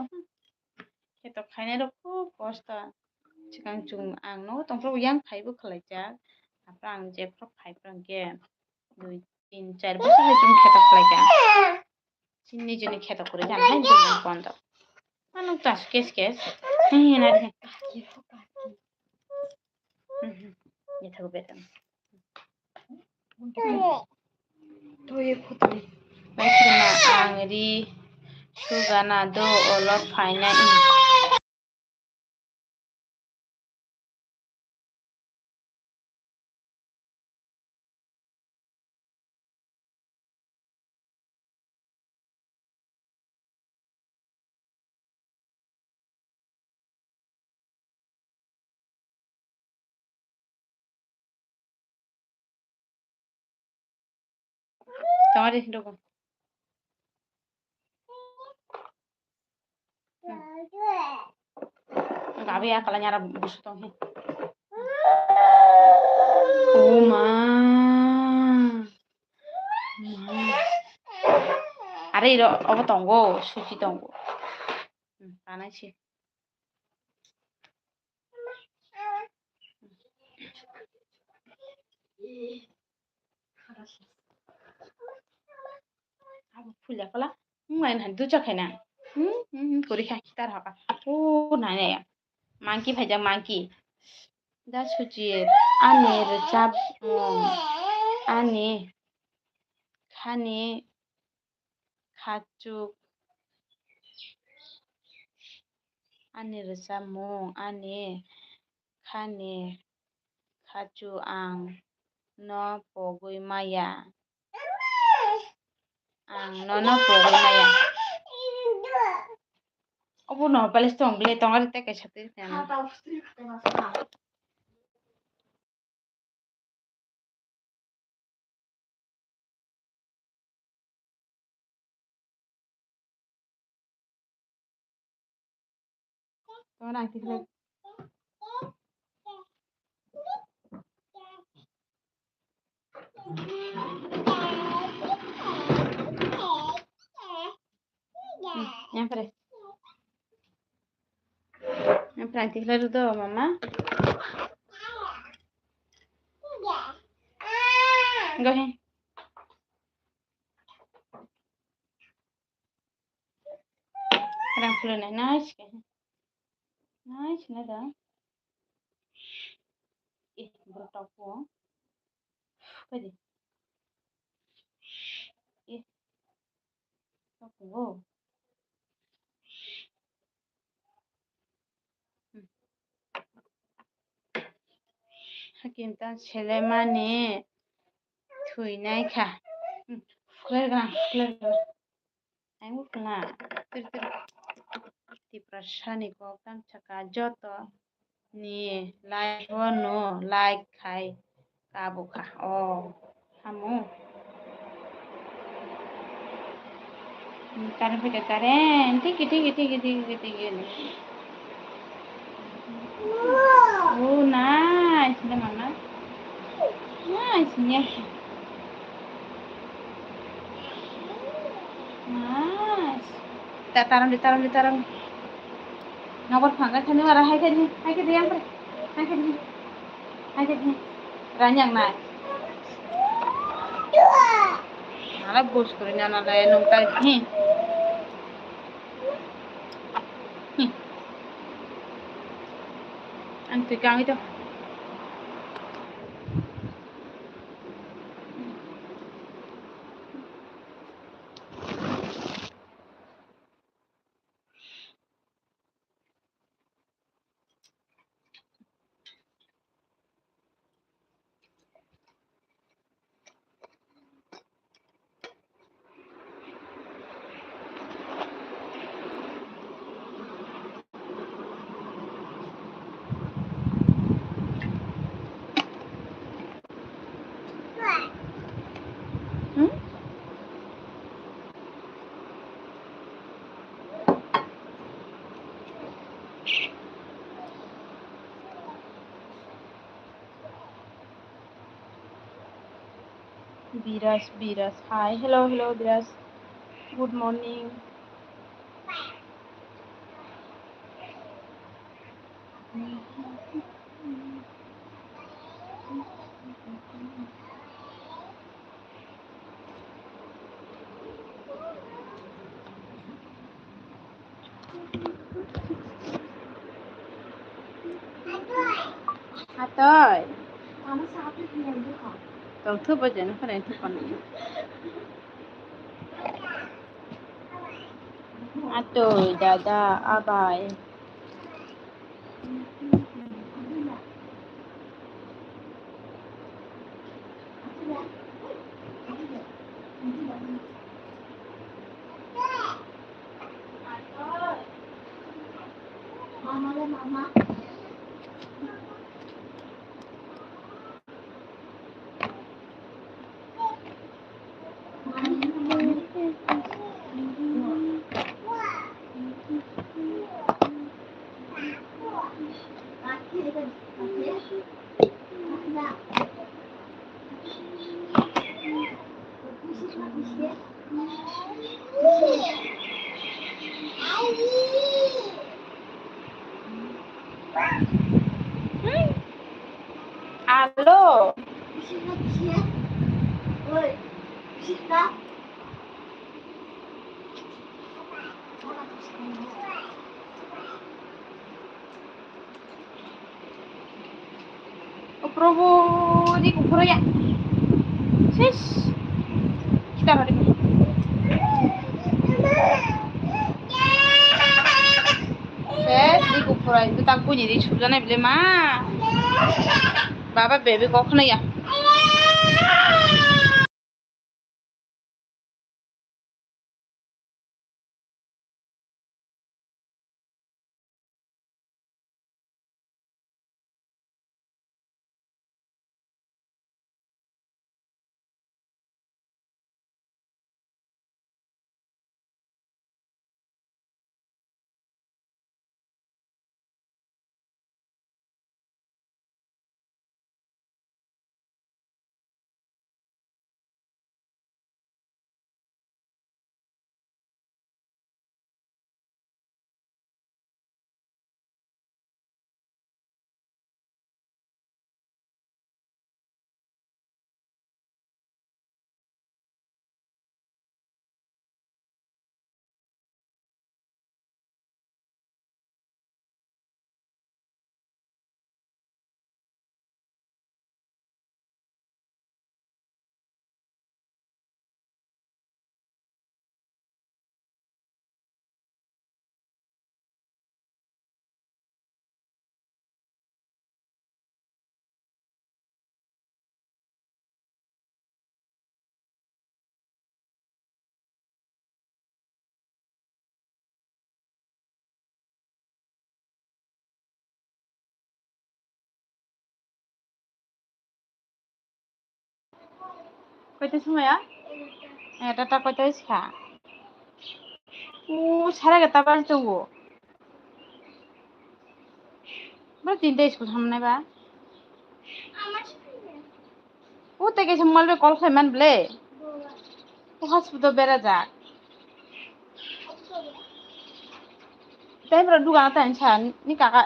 kheto khainai rok khub kosto. Swkang chwng ang nogo tongphuru yang phaibo khlaijak. Taphore ang jephuru phai phuru hwnkhe dui, tin, char bosor hai chwng kheto khlaikha. Chini nijini kheto kwrwi jani hai bini bondo. Ano tas kes kes. Hinari. Nithago betan. Toye khutui. Bai khurma ang ri sugana do olo phaina i. Tongari dogo. Gabi ya kala nyara busu tong he. O ma. Ma. Are iro obo tongo, suji tongo. Hmm, kanai si. Abo phulya pala. Hmm, main han ducha khaina. Hmm, hmm, hmm, kori kha kitar haka. O nai nai. Monkey phaijak monkey. Da suji ani rwchapmung. Ani khani khachuk. Ani rwchapmung, ani khani khachu ang no pogwi maya. Ang nono pogwi maya. Obo no palis tong ble tong ari tei kaisa twi. Tong rang tiklai. Yang pre. Yang pre tiklai rudo mama. Go ahead. Rang phulwi nai, nice khe. Nice na da. Eh, bro, tok po. Pwede. Eh. Tok po. Hmm. Chinta selemani thwinai kha. Fler gram, fler gram. Ang wngkha na, tir tir. Tiprasani kok tang saka joto ni live o no like khai kabukha. O, hamu. Current phaikha, current. Tiki, tiki, tiki, tiki, tiki. Oh, nice. Dama, nice. Nice, nice. Nice. Ta-, taram di, taram di, taram di. Nokbar phangka thani wara hai thani, hai thani yang pre. Hai thani. Hai thani. Ranyang nai. Nala bus kuri nana lai nung tai. Hi. Hi. Ang twi kang ito. Hmm? Biraj, Biraj. Hi, hello, hello, Biraj. Good morning. Atoi. Tongthok bo jani khwnai thok kono. Atoi, dada, abai. Alo. O Probu, di kuphuru ya. Sis. Kita rodi. Sis, di kuphuru itu tak bunyi di sudah naik beli ma. Baba baby kok kena ya. Koita sumaya? Egarota koita sikha. O sare egarota baji tongo. Bro, tinta school thamnai ba? O tei kaisa mobile bai call khlai man ble. O hospital berajak. Tei bro, dugano tei sa ni kaka.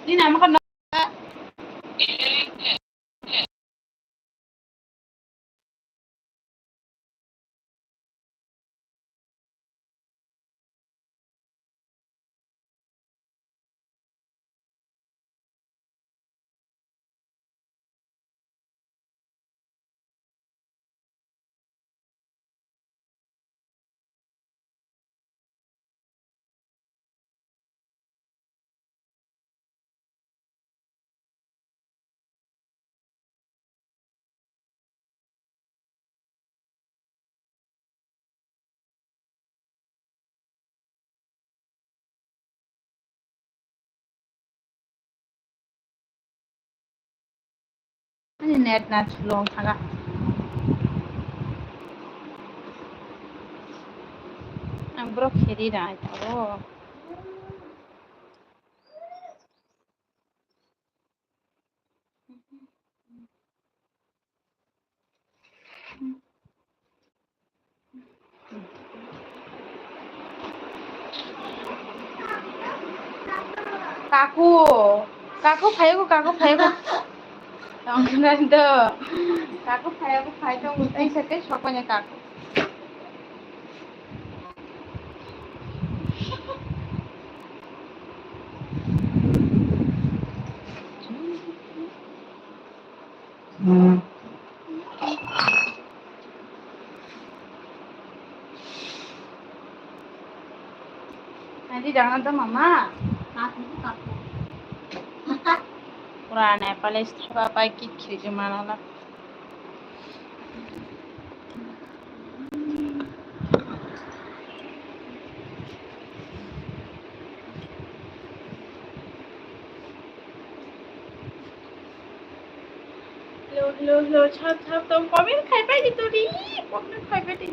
Nini ama khe nok. Ani net na slow thaga. Ang borok kheri rai tao. Kaku, kaku phayago, kaku phayago. Tongkha do. Kaku phayago, phai tongo, tei se tei sokmani kaku. Nanti jangan nonton mama. Pura Nepalese thapa pai ki khiri manola. Hello, hello, hello, chap, chap, tong comment khai pai di to di, comment khai pai di.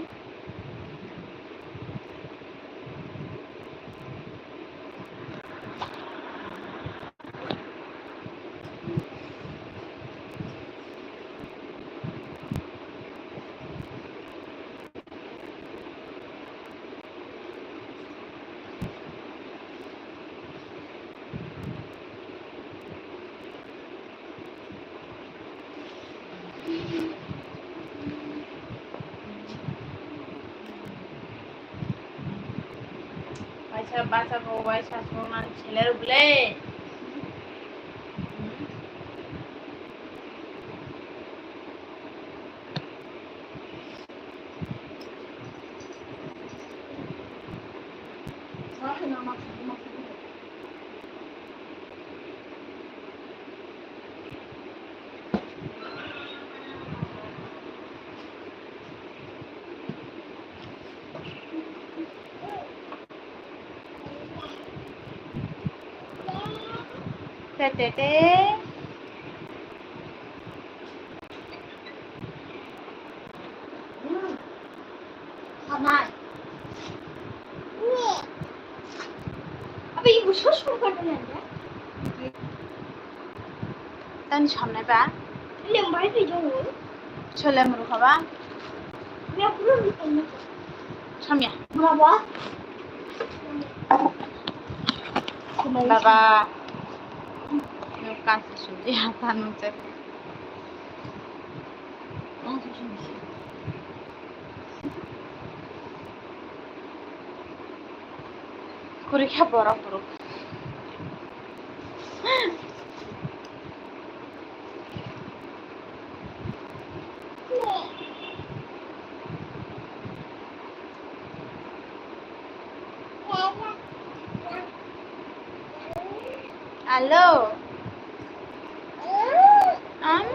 Waisa bacha bo, waisa songna seler bole. Te, te, te. Hamai. Abi, ibu sos ko kar dun ya? Tani samnai ba? Solemn rukha ba? Samya. Baba. Nwng kansa sudi hata nwng chak. Kwrwi kha borok borok. Alo. Am.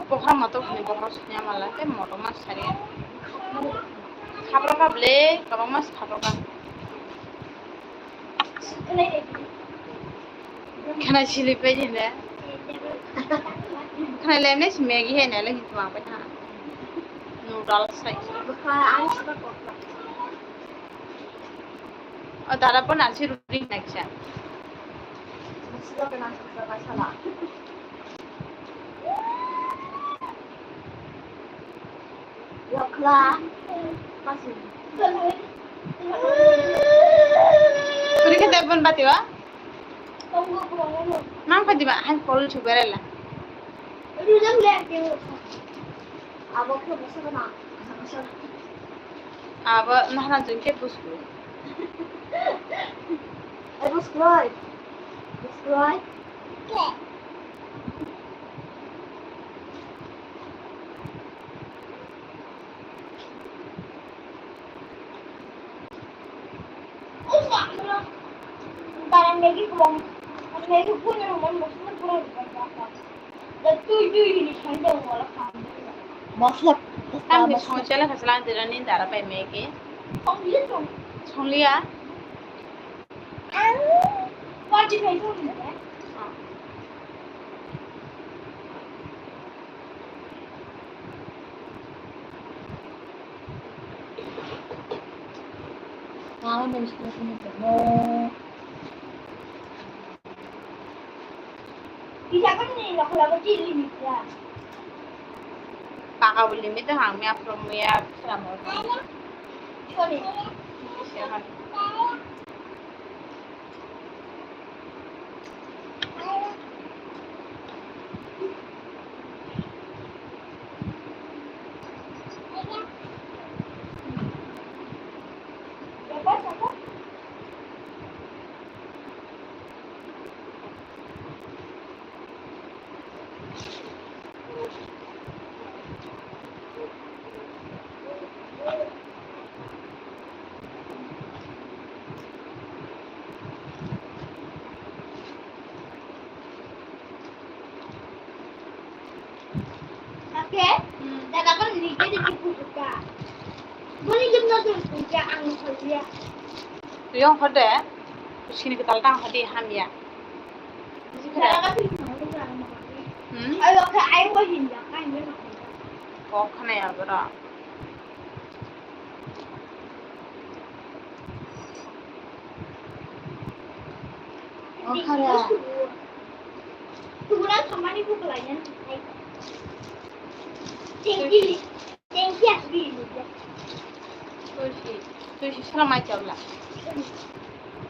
Bokhorok motok hwnwi bokhorok soniya mala tei motok ma sari. Khaprokha ble, kwbangma khaprokha. Khana silip pai jene. Khana lemne si Maggi hai nai le hintu ang pai tha. Noodles sai. O dara bo nang si ruri nai kisa. Yokla. Kuri khe tebon bati wa? Mang kha diba, hai kol chu berela. Abo khe bwswk na. Abo nahana jwng khe bwswk. Ai bwswk. Bwswk. Dara Maggi kwbang, Maggi buino rwmani mosla pura rwjak. Da twi twi hini sani tongo wala kha. Mosla. Tamni mosla. Song chela kha sala dirani dara bai Maggi. Songliya tong. Songliya. Ang party khai tong ni. Mama mention ko ni mo. Bisa kan ni lagu-lagu cili ni ya. Paka beli mi tu hang mi apro mi ya selama. Sorry. Siapa? Oke, hmm. Dada kan ni jadi dibuka. Boni gimna tu puja ang saja. Tuyong khode, sini ketal tang khode hamya. Dada kan tu. Hmm? Ayo ke ayo hinda kan ni. Kok khana ya bro. Oh, khara. Tubura thamani bukla yan. Tengki, tengki asbi. Tuisi, tuisi sala mai chabla.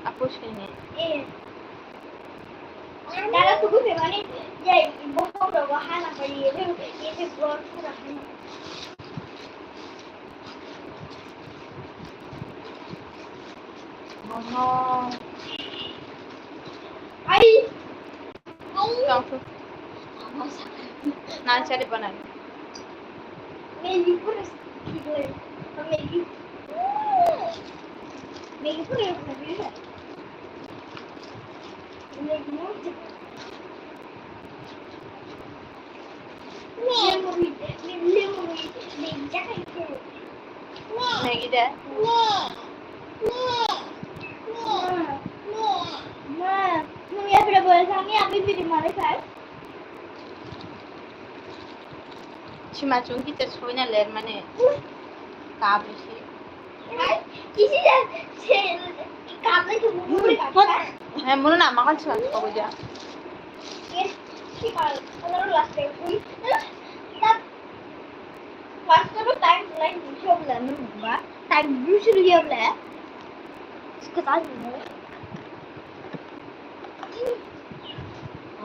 Apo sini. Eh. Dada tugu pe mani, ya, bohong rogo hana pari, ye, ye, ye, bor pura hana. Ai. Tong tu. Nan chari banai. Maggi pura sikile. Maggi. Maggi pura sikile. Maggie de. Ma, ma, ma, mami, apa boleh kami apa video mana, Sar? Sima chungki te soina ler mane. Kabri si. Hai, kisi da se kabri tu mumuri kabri. Hai, munu na makan sima ko ja. Yes, sima, ano last time kui. First of all, time line bisa bela nunggu ba. Time bisa dia bela. Sekitar ini.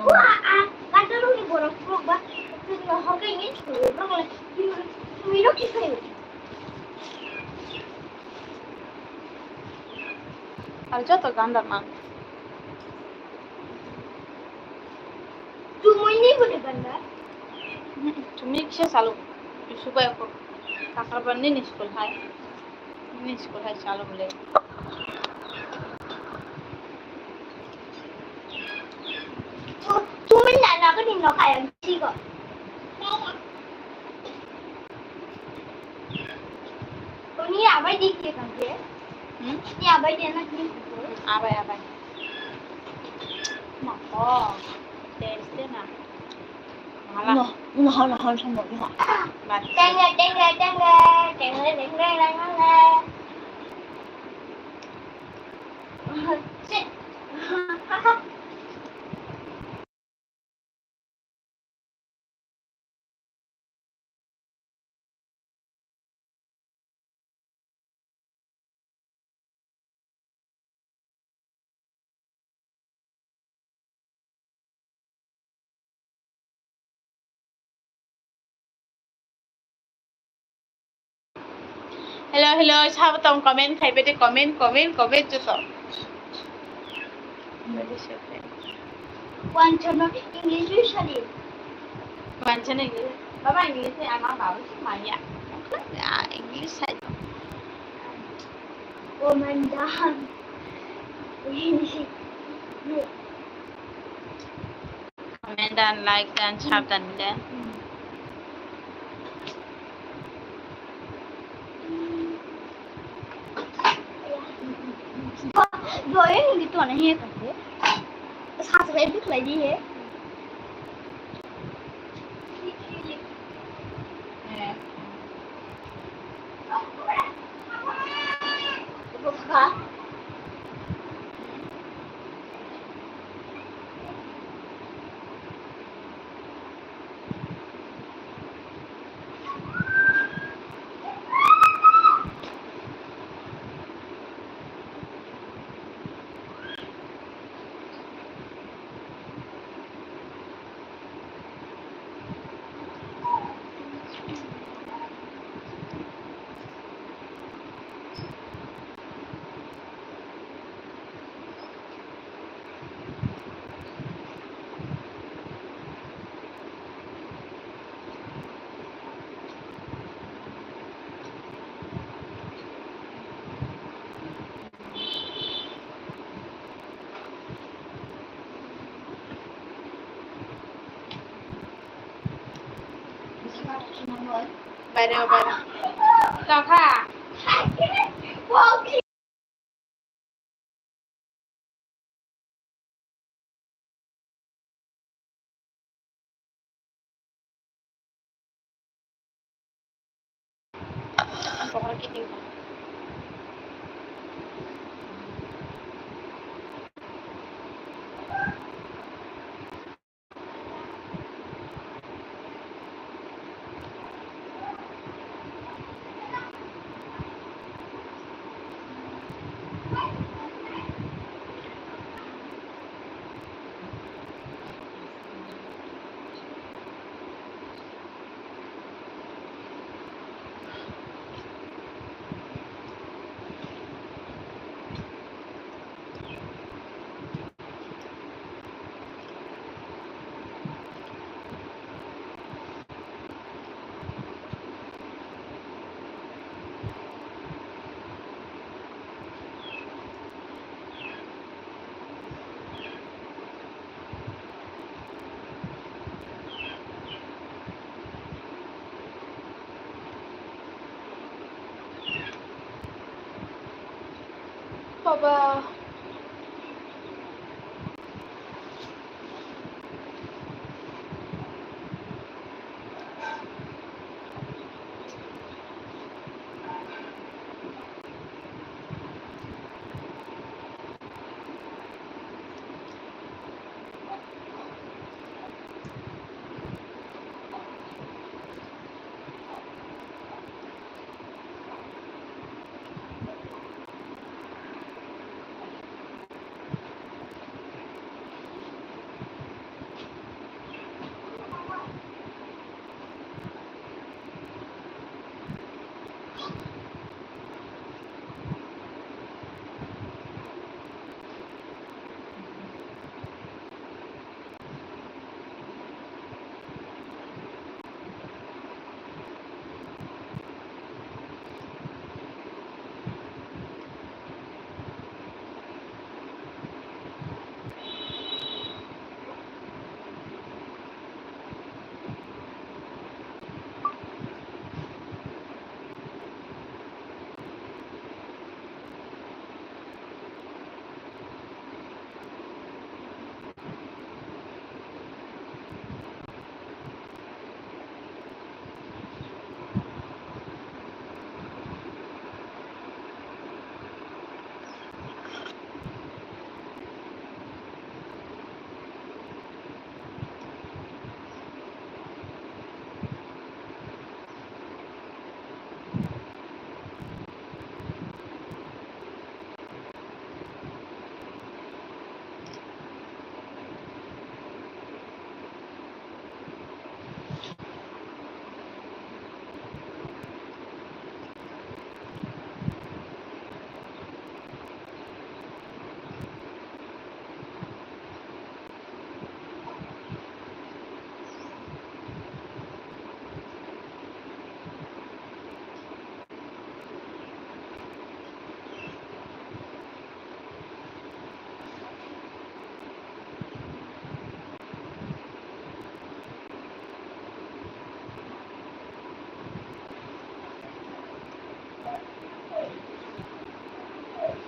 Wah, ah, kata lu ni borok borok ba. Terus nggak hokai ini, borok lagi. Ini, ini, ini, ini. Ar joto ganda man. Tumui ni bole ganda? Tumui kisa salu. Subai ko. Takar ban ni school hai. Ni school hai salu bole. Tu, tumui na na ko din no kaya sigo. Ni abai di ke kan ke? Hmm? Ni abai di na ki? Abai, abai. Nako. Taste na. Mala. No, no, no, no, no, no. Bas. Tengre, tengre, tengre, tengre, tengre, tengre. Sit. Hello, hello, sabo tong comment khai bete, comment, comment, comment joto. Wanchano English wi sadi. Wanchano English. Baba English ni ama babu si maya. Ya, English sai. Oh my God. Comment dan, like dan, share dan, dan. Doyen gitu aneh ya kan ya. Subscribe khlai di ya. Baire, baire. Tokha. Baba.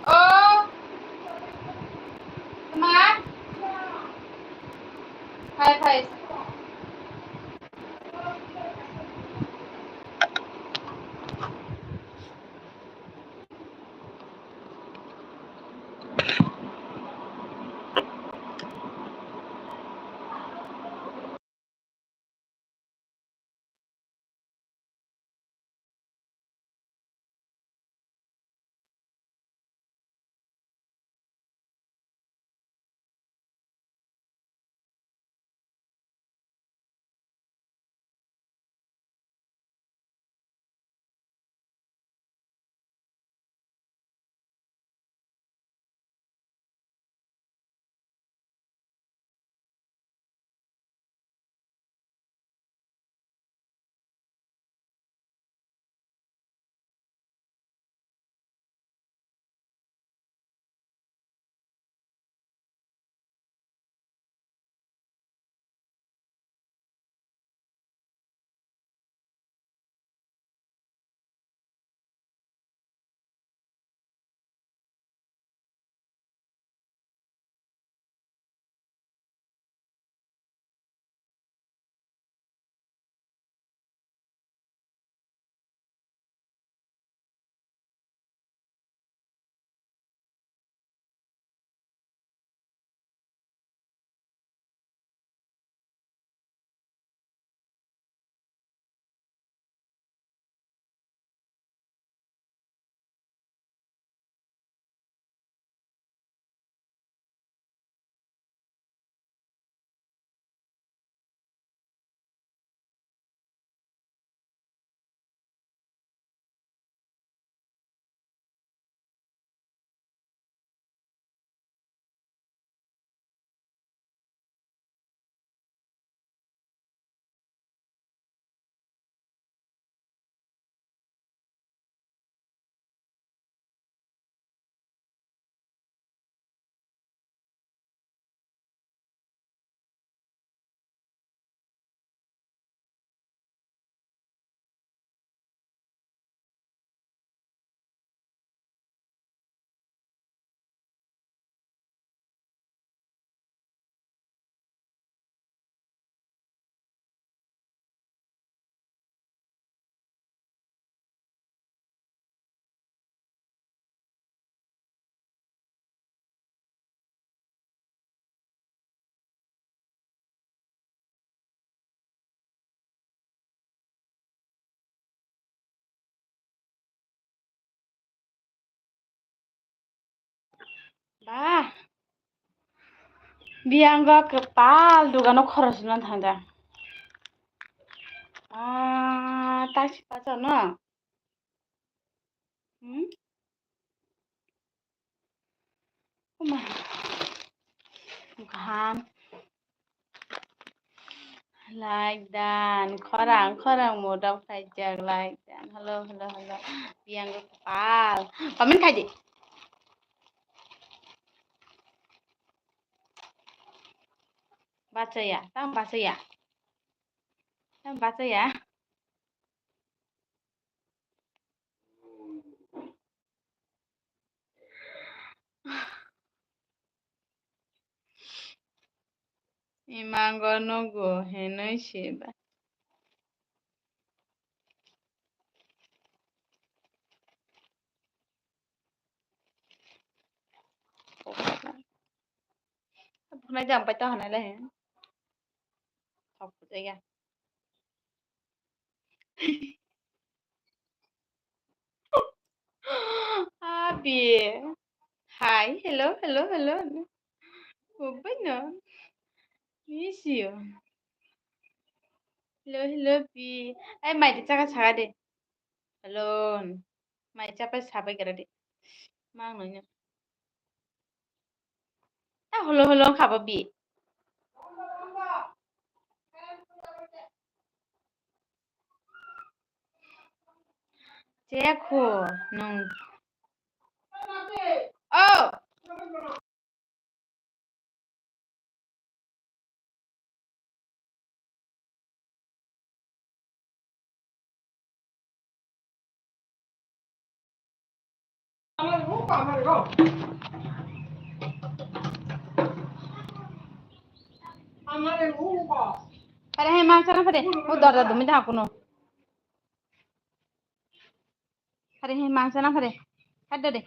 O ma, phai phai. Ba. Biyango kwpal dugano khorosna thangda. Ah, taksi pacha no? Hmm? Uma. Kaham. Like dan, khorang, khorang modok khaijak, like dan. Hello, hello, hello. Biyango kwpal. Comment khaidi. Bachaya, tang bachaya. Tang bachaya. Imango nugo hinwi siba. Buknai jang pai to hanai le. Thok jaya. Abi. Hi, hello, hello, hello. Gobaino. Miss you. Hello, hello, bi. Ai, mai de chaka chaka de. Hello. Mai chapai sabai gara de. Mang no. Ta holo holo khabo bi. Chekho nung. Oh. Pare hai mangsa na pare. O dorja dumi da kuno. Pare hai mangsa na pare. Hadda de.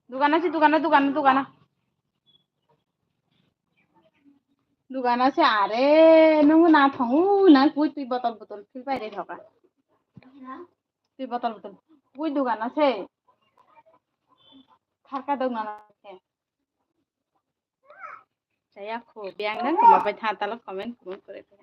Dugana si dugana dugana dugana. Dugana se are nungu na thongu na kui tui botol botol phil pai re thoka. Tui botol botol kui dugana se. Tharka dogna na se. Saya khu biang dan kuma pai tha talo comment comment kore tha.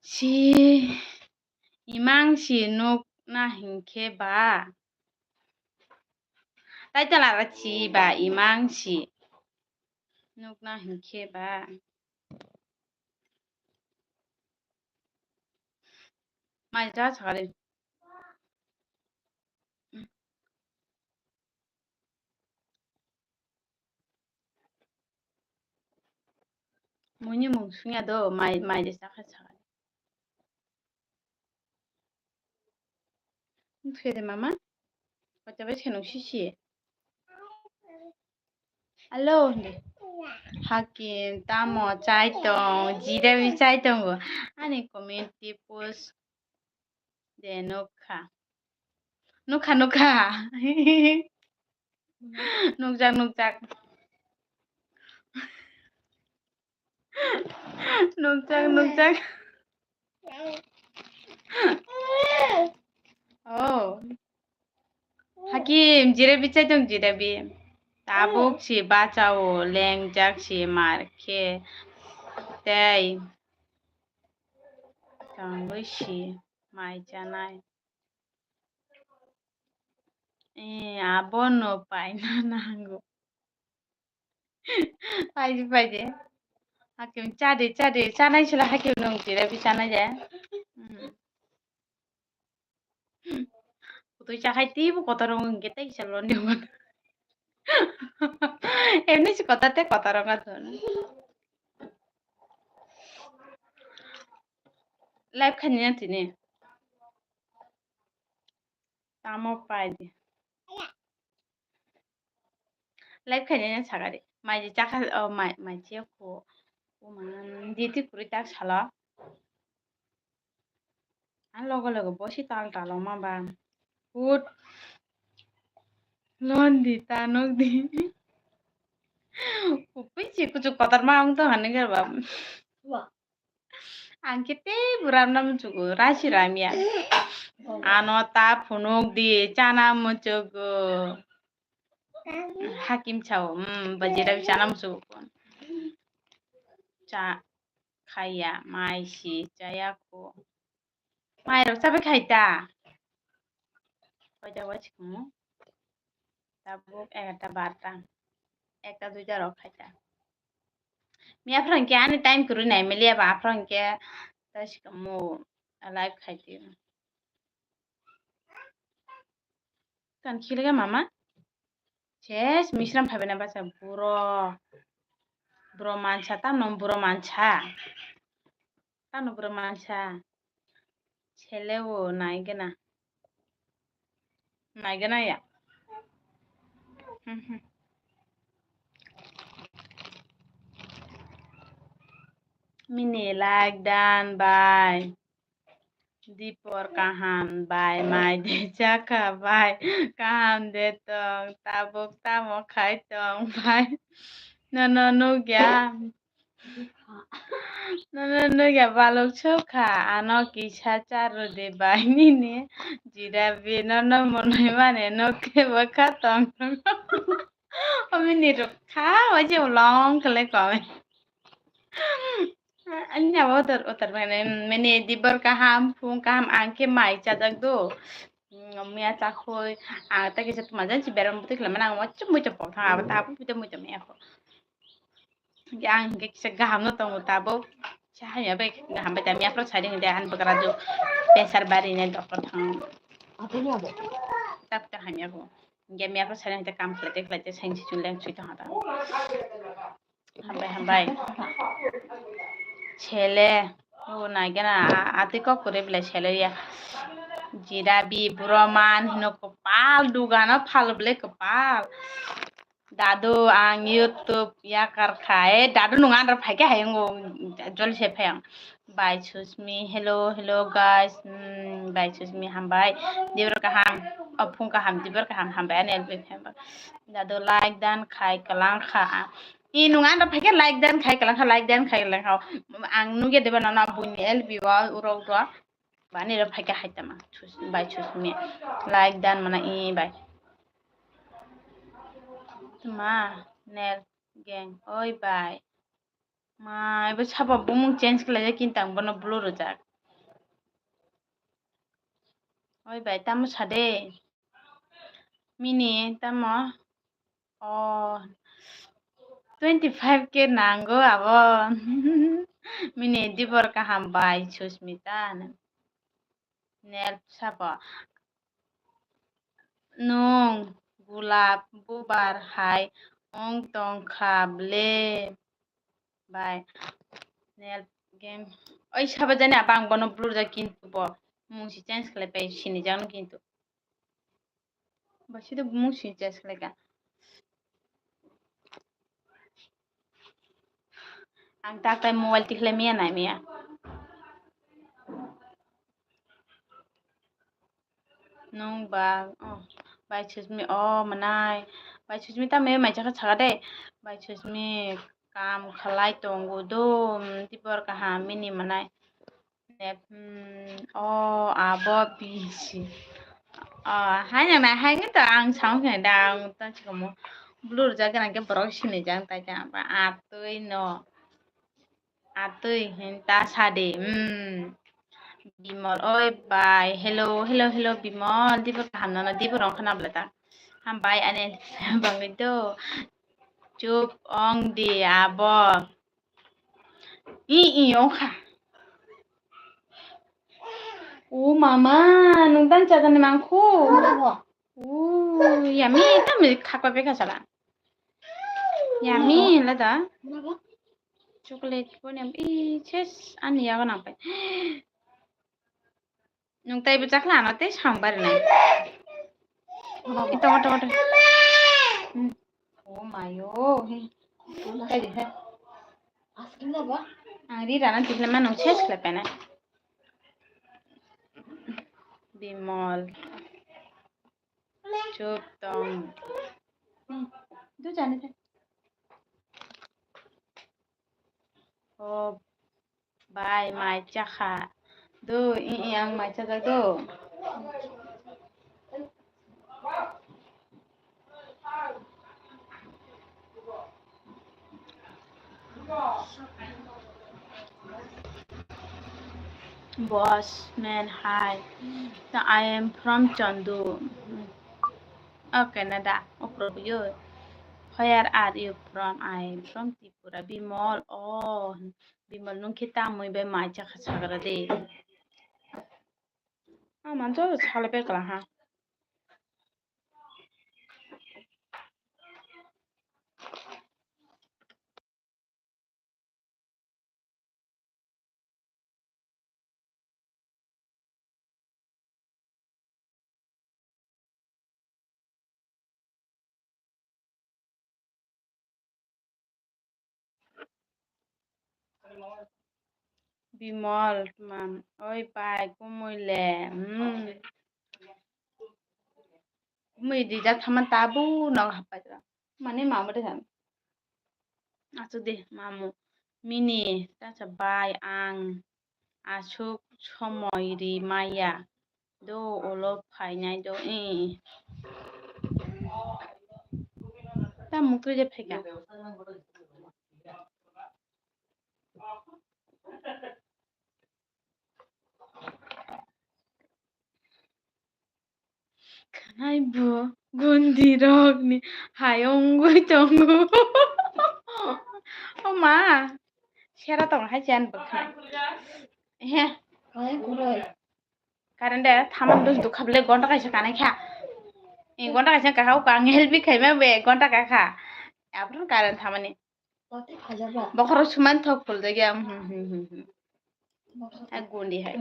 Si imang si nuk na hinkhe ba. Tai tala ra si ba imang si nuk na hinkhe ba. Mai ja chare. Muni mung sungya do mai mai de sakha sakha. Thede mama. Kota bai khenung sisi. Hello, hindi. Hakim, tamo, chai tong, jira bi chai tongo. Ani comment ti post de nukha. Nukha, nukha. Nukjak, nukjak. Nukjak, nukjak. Oh. Hakim, jirebi chai tong jirebi. Tabuk si bachao, lengjak si mar khe. Tei. Tangwi si mai chanai. Eh, abono paina nango. Paidi, paidi. Hakim, chadi, chadi, chanai sila hakim nung jirebi chanai de. Hmm. Kutui chakhai teibo kotor wng khe tei kisa loni wng. Emni se kotor tei kotor wng kha to. Live khainai tini. Tamo pai di. Live khainai sakari. Mai di chakha, oh, mai, mai chiya kho. Oh, man, di ti kuri tak salo. Ang logo logo bosi tal tal ma ba. Hut. Lon di ta nok di. Upui si kuchuk kotor ma ang to hani gar ba. Ang khe tei bwrap no muchugo, rasi ramya. Ano ta phunuk di, chana muchugo. Hakim chao, um, bajira bi chana muchugo. Cha khaya, mai si, chaya ko. Mai rok chabai khai ta. Koita wachikmo. Tabuk egarta barta. Ekta duita rok khaita. Miya phrang khe ani time kwrwi nai mili eba phrang khe ta sikamo live khaiti. Kan khilga mama. Ses misram phaibena basa buro. Buro mansa tamno buro mansa. Tano bwrwi mansa. Sele o naigena. Naigena ya. Mhm. Mini like dan bai. Dipor kaham bai mai de chakha bai. Kaham de tong tabuk tamo khai tong bai. Nono nugya. Nono nugya balok sokha, ano kisa charwdi bai nini jirabi nono monoi mane nokhe bwkha tong. Omini rok kha waje ulong khle kome. Anya otor otor mane mene dibor kaham phung kaham angkhe mai chajak do. Miya chakhoi ang ta kisa tuma jan si beram bwtwi khlai mane ang wacha muicha pok thang abo ta abo puja muicha maya pok. Hingke ang hingke kisa gaham no tongo tabuk. Kisa hamya bai gaham bai tamo yaphro sari hingke ani bwkra do pesar bari nai doktor thang. Tak tak hamya bo. Hingke yaphro sari hingke kam khlai te khlai te sain si chun leng sui tong ha ta. Hambai hambai. Sele. O nai gana atwi kok kwrwi belai sele ya. Jirabi buro man hino kwpal dugano phal belai kwpal. Dadu, ang YouTube yakar kha. Eh, dadu, nwng andro phai khe hayung o, joli se phai ang. Bai Susmi, hello, hello, guys. Hmm, bai Susmi, hambai. Dibor kaham, o phung kaham, dibor kaham, hambai, ani L P fan ba. Dadu, like dan khai kalang kha. I nwng andro phai khe like dan khai kalang kha, like dan khai kalang kha. Ang nugya deba nana buini L P wa urok do. Bani ro phai khe hai tama. Bai Susmi. Like dan mana i bai. Tuma nel gang. Oi bai. Ma, ibo sabo bumung change khlai jak kintang bono blue rwjak. Oi bai, tamo sade. Mini tamo. Oh, twenty five K nango abo. Mini dibor kaham bai Susmita. Nel sabo. Nwng gulap bubar hai wng tong kha ble bai. Nel game. Oi sabo jani abang bono blur jak kintu bo. Mung si change khlai pai sini jang kintu. Basi to mung si change khlai ka. Ang tak tai mobile tikhlai maya nai maya. Nwng ba, oh, bai Susmi, oh, manai. Bai Susmi tamo mai chakha chakha de. Bai Susmi kam khlai tongo do, mm, tibor kaham mini manai. Nep, hmm, oh, abo bisi. Oh, hai nang nai, hai ngi to ang sound khe da, ang to chikamo blur jak gana ke borok sini jang tai ta ba atwi no. Atwi hinta sadi, hmm. Bimol, oi bai, hello, hello, hello, Bimol, dibo kaham nono, dibo rong khana bla ta. Hambai, ani bangwi do. Chup ong di abo. I, i, ong kha. O mama, nwng tang chajani mangkhu. Mama. O, yummy, tamo khakpa beka sala. Yummy, mama. Lada. Mama. Chocolate ko nem, i, ses, ani yago nang pai. Nwng tei bwchak khe ano tei samung barinai. Ito, ito, ito. Hmm. Oh mayo. Tei di he. Ang ri rana tikle ma nwng ses khle pena. Bimol. Chup tong. Hmm. Du jani de. Oh. Bai, mai chakha. Do, i, i, ang mai chajak do. Boss man, hi. No, I am from Chandu. Oh, Canada. Oh, Prabhu, you. Where are you from? I am from Tripura. Bimol, oh. Bimal nwng khe tamwi bai mai chakha sagra de. Ah, manjo sala pekla ha. Bimol, man, oi pai, kumui le, hmm. Kumui rijak thama tabu nog hapai jora. Mani mamu de san. Asuk de, mamu. Mini, tasa bai, ang. Asuk somoi ri maya. Do ulo phainai do, eh. Ta mukri je phaika. Khanai bo gundi rokni hai wngwi tongo. O ma, sera tong hai chen bwkha. He. Hai kuroi. Current de thaman dus dukha bele gonta kaisa kanai kha. Ni gonta kaisa kaha o kang help khaima be gonta kakha. Apron current thamani. Bokhorok suman thok phul de gya. Hmm, hmm, hmm, hmm. Hai gundi hai.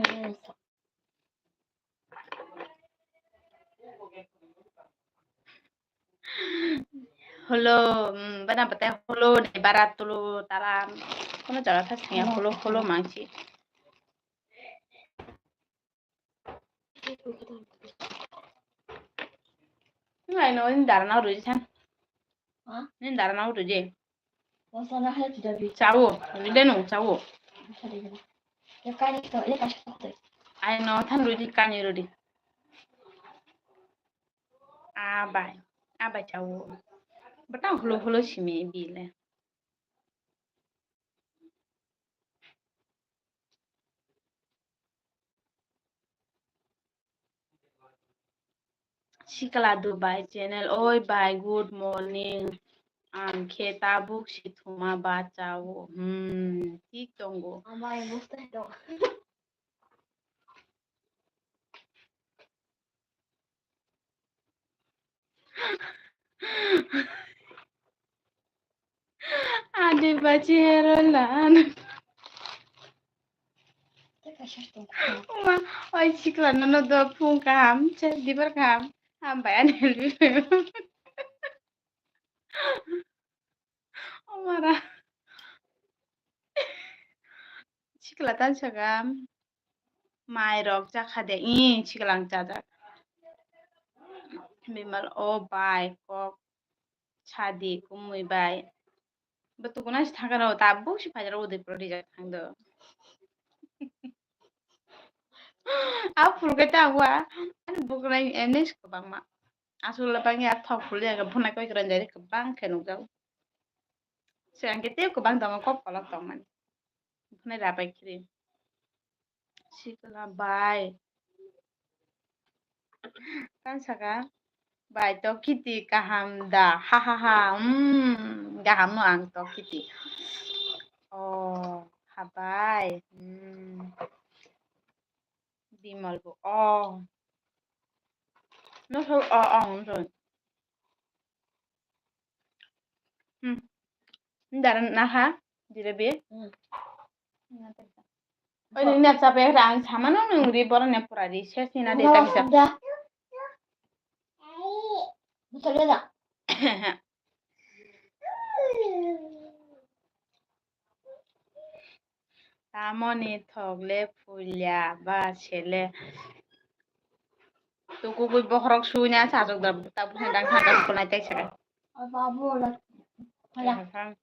Holo, mm, bana batai holo de bara tulu taram. Kono jaga thas niya holo, holo mangsi. Ngai no, ni dara na uruji san. Ha? Ni dara na uruji. Chawo, ride no, chawo. Ai no, than rudi kani rudi. Abai, abai chawo. Batang holo holo simi bile. Sikla Dubai channel, oi bai, good morning. Ang khe tabuk si thuma ba chao. Hmm, thik tongo. Amai musta do. Adi bachi hero lan. Uma, oi sikla nono do phung kaham, che dibar kaham. Hambai ani help. Umara. Sikla tan saka. Mai rok chakha de, i sikla ang chajak. Bimal o bai kok sadi kumui bai. Bo tukuna si thangkha no, tabuk si phaijak Udaipur rijak thang do. A phulkai ta wa, ani bukhwnai emni kwbangma. Aswk le bangya thok phulya khe phunai koi kwran jari kwbang khe nukjago. Swkang khe tei kwbang tongo, kok kolok tongmani. Phunai rabai khiri. Sikla bai. Tan saka, bai to kiti kaham da, ha ha ha, hmm, kaham no ang to kiti. Oh, habai, hmm. Bimal bo. Oh. No so, oh, oh, no so. Hmm. Dara na ha? Jira be? Hmm. Oi, nini na chape rang samano nung ri boro ne pura ri ses ni na de ta kisa. Da. Busa le da. Tamoni thok le phulia ba sele. Tukugwi bokhorok suina sajwk da, tabuk dang thang thang khulai tai saka. Aba bo la. Hala.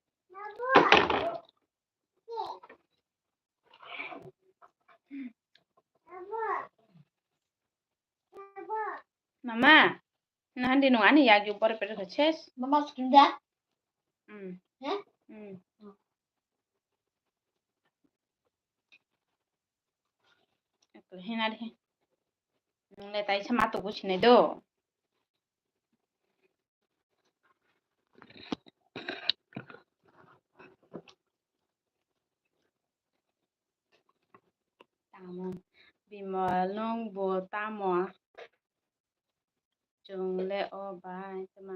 Mama, nahandi no ani yagyo bore pere kho ses. Mama sunda. Hmm. He? Hmm. Ekla hina de. Nung le tai sama to businai do. Tamo, Bimal, nwng bo tamo? Chwng le o bai tama.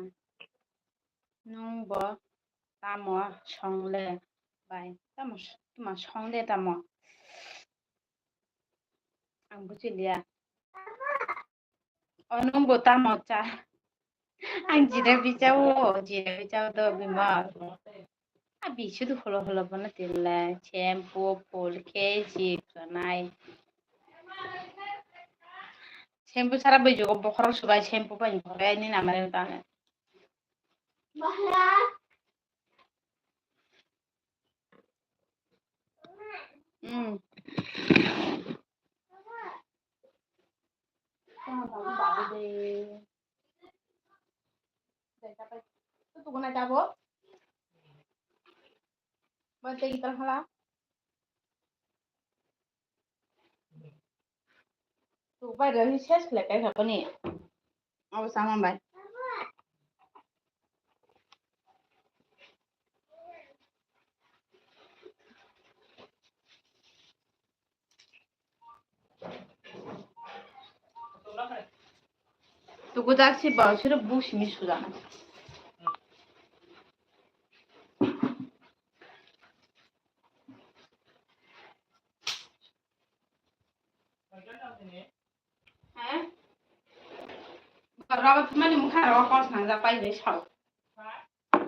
Nwng bo tamo song le bai? Tamo s-, tamo song de tamo? Ang buji liya. O nwng bo tamo cha? Ang jira bichao, jira bichao do Bimal. A bisu do holo holo bono tinle shampoo, phul, khe, jik, sanai. Shampoo sara bai jogo bokhorok subai shampoo bai bokhorok ni namare tane. Hmm. Tu bai rwui ses khlai kai kha boni. Abo sama bai. Tukujak si ba siro bu simi sujana. He? Rubber thumani mwkhang rogo kos nangjak pai hinwi sao.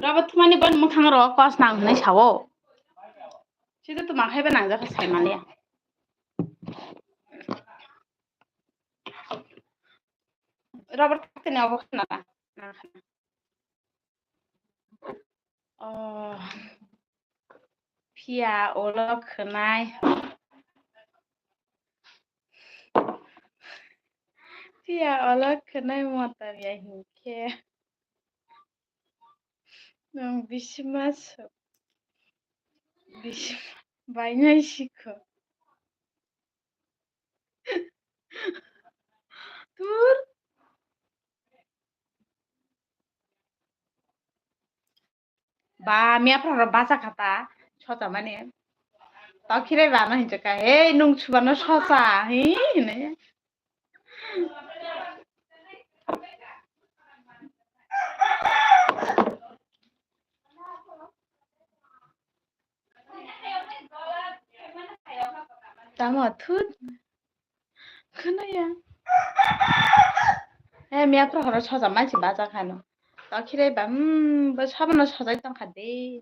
Rubber thumani boni mwkhang rogo kos nang hinwi sao. Sida tuma khaiba nangjak kha saimaliya. Rubber thumani obo khna. Oh, phiya ulo khwnai. Phiya ulo khwnai motom ya hinkhe nwng bisima so-, bisima bainai sikho. Tur. Ba, miyaphra rok bacha kha ta, socha mani. Tokhirai ba no hinjak kha, "Hey, nwng suba no socha," hi hinwi. Tamo thut. Khwnaya. Eh, miyaphra horo soja mansi bacha khano. Tokhirai ba, hmm, bo sabono sojai tongkha de.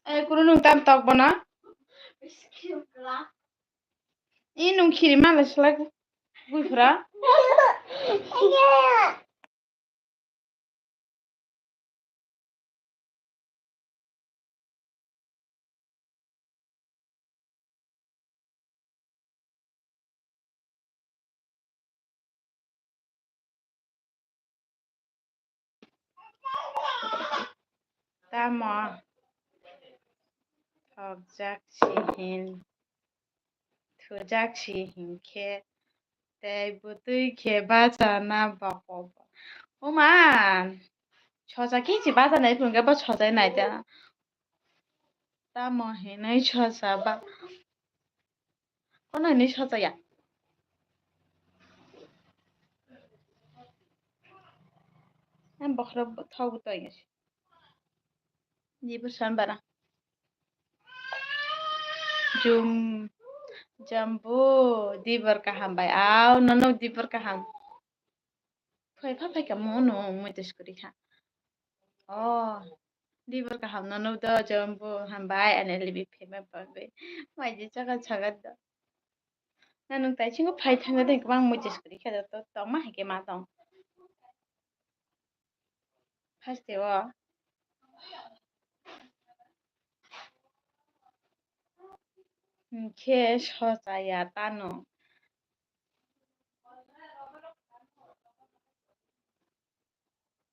Eh, kunu nwng tam tok bono? I nwng khiri mala slai buiphra. Tamo thokjak si hin, thujak si hinkhe, tei bwtwi khe bachana bokol. Oman. Sosa khe se baja nai phunukhe bo sosa nai ta. Tamo hinwi sosa ba. Kono hinwi sosa ya. Em bokhorok thok bo toya. Dibor san bara. Jum, jambu, dibor kaham bai. Au, nono dibor kaham. Phai pha phai ka mono mui tes kuri kha. Oh, dibor kaham nono do jambu hambai ane libi phema bagwi. Mai je chaga chaga do. Na nung tai chingo phai thangna de kwbang mui tes kuri kha to tongma hai khe ma tong. Haste o. Hwnkhe sochaya tano.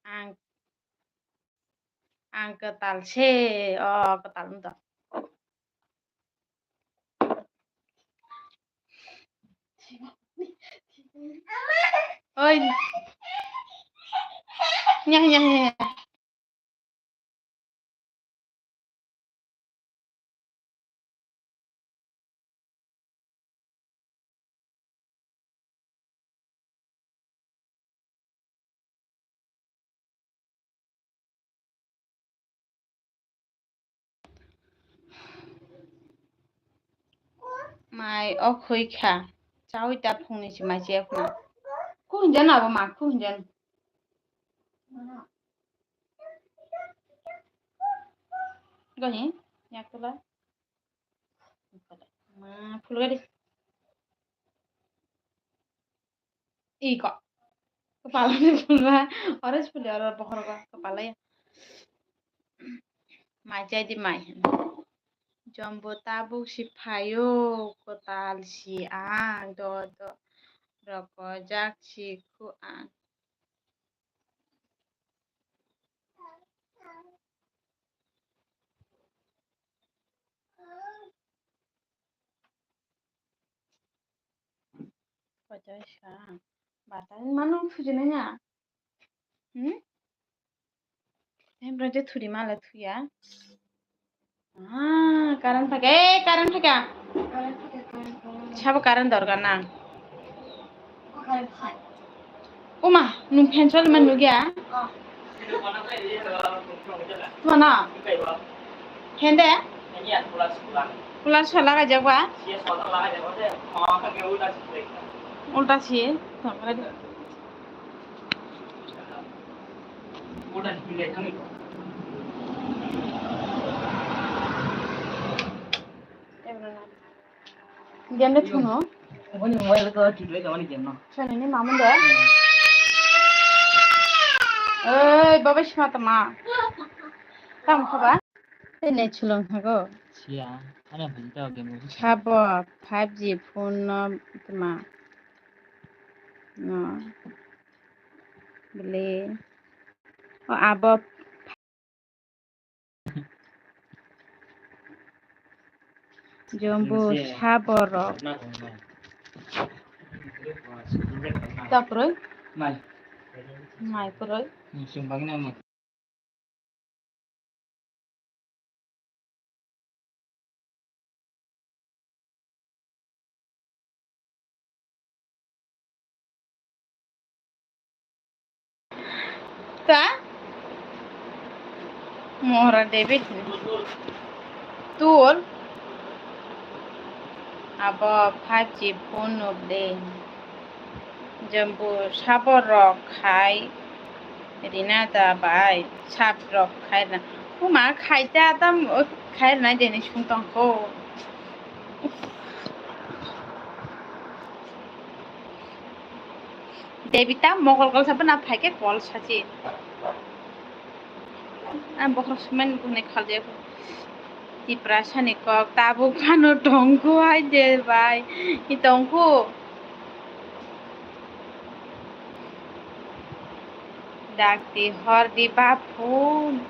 Ang, ang kwtal se, o kwtal wngtong. Oi. Nyah, nyah, nyah. Mai o khoi kha. Chaui ta phungni se mai se khna. Ku hinjan abo ma, ku hinjan. Gani, yak tula. Ma, phul gadi. Iko. Kepala ni phul ba. Orange phul ya, oro bokhor ba. Kepala ya. Mai chai di mai. Jombo tabuk si phaio, kwtal si ang, do, do, rokojak si khu ang. Kotor sa. Bata mano thujina ya. Hmm? Em, raja thuri mala thuya. Ah, current thaka. Eh, current thaka. Sabo current dorkar nang. Uma, nung fan choli man nugya. Mana? Hende? Cooler so lagai jak ba? Ulta si. Game de thuno. Obo ni mobile ko thik lai tongmani game no. Sani ni mamun de. Oi, baba sima tama. Tam khaba? Tei net sulung hago. Siya, ano hwn to game bo. Sabo five G phone no tma. No. Bele. O abo. Jombo saborok. Taproi? Mai. Mai proi? Hmm, sung bagina mai. Ta? Mora David ni. Tul. Abo five G phone nuk de. Jombo saborok khai rina da bai, sabrok khai rina. Uma khai ta tam khai rina deni sung tong kho. Devi ta mokol kol sabo na phai khe kol sachi. Ang bokhorok sumani bukhni khaljak. Tiprasani kok tabuk phano tongkhu hai de bai. I tongkhu. Dakti hordi baphun.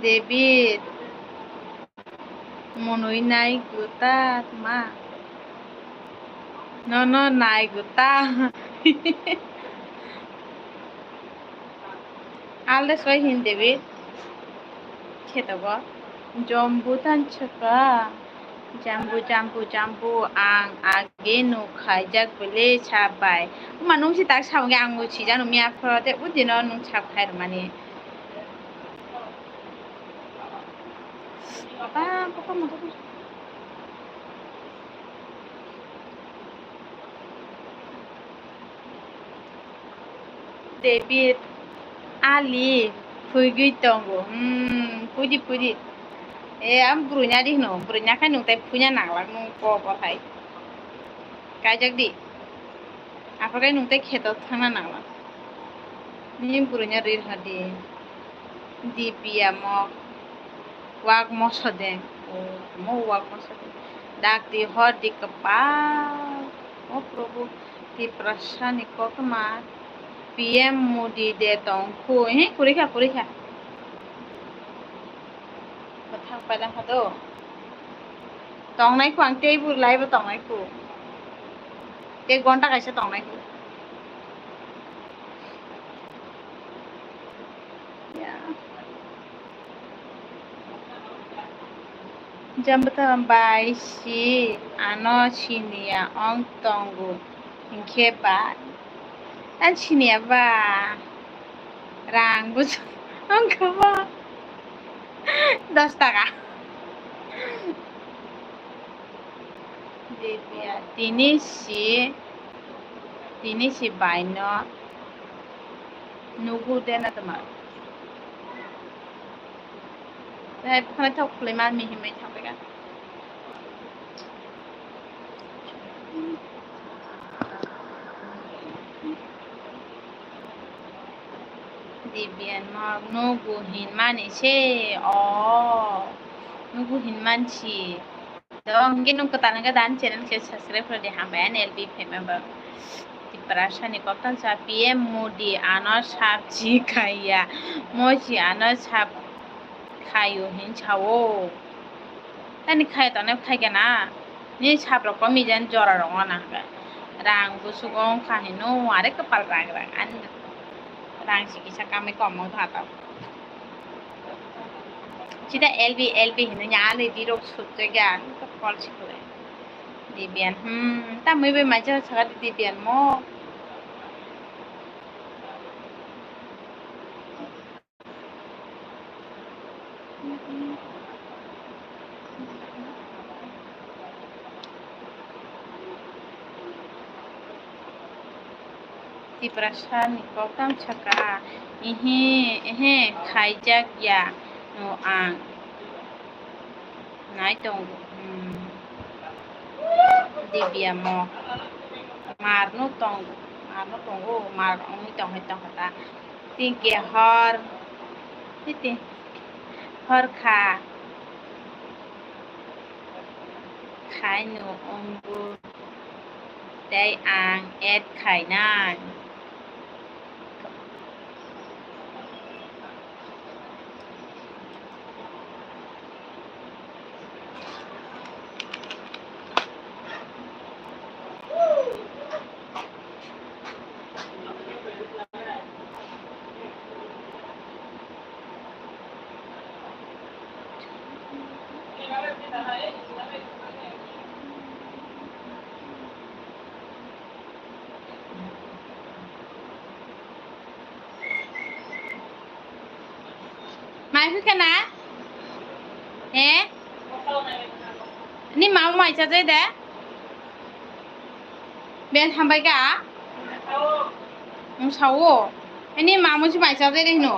David. Monoi nai guta ma. Nono nai guta. Alde soi hin debi. Khe togo. Jombu tan chaka. Jambu, jambu, jambu. Ang age no khaijak bele sabai. Uma nung si tak sabang ang bo sijak no miya phoro te udino nung sab khai rwmani. Ba, koko mo koko. David Ali phugwi tongo. Hmm, pudi pudi. E, am brui na di hino, brui na khai nung tai phuina nangla nung ko bo hai. Kaijak di. Aphuru khe nung tei kheto thangna nangla. Nini buruino rir hadi. Dibiya mok. Wak moso de. O, mo wak moso de. Dakti hor di kwpal. O Prabhu, Tiprasani koktma P M Modi de tong khu. He, kurikha, kurikha. Bwthang paida kha do. Tongnai khu ang tei bo live o tongnai khu. Tei gonta kaisa tongnai khu. Ya. Jambwtang bai si ano siniya ong tongo hinkhe ba. Ang siniya ba. Rang buj-, ang khe ba. Dos taka. Divya, tini si, tini si baino nugu de na tama. Tei phone thok khulai ma mi himai thok ka. Dibian mok nugu hinmani se, o nugu hinman si. To hingke nung kwtal hingke dan channel khe subscribe khlai di, hambai ani L B family. Tiprasani koktan sa P M Modi ano sabji khaiya, moji ano sab khayo hin sao. Tani khai tonne khai gana. Ni sab rok komi jan jora rok wana hingke. Rang busugo wngkha hino are kwpal rang rang ani rang si kisa kamai kom wngkha to. Sida L B, L B hino nya ali di rok sujak ya ani kwpal si khlai. Dibian, hmm, tamwi bai maisa saka di Dibian mo. Tiprasa ni kok tang saka, ehe, ehe, khaijak ya no ang. Nai tongo, hmm. Dibia mo. Mar no tongo, mar no tongo, mar ongwi tong hai tong kha ta. Tingke hor, titi, hor kha. Khai no ongo, tei ang add khainai. Mai phi khana? He? Ni mama mai cha jai de? Ben hambai ga? Ang sao. Ni mama si mai cha jai de hino.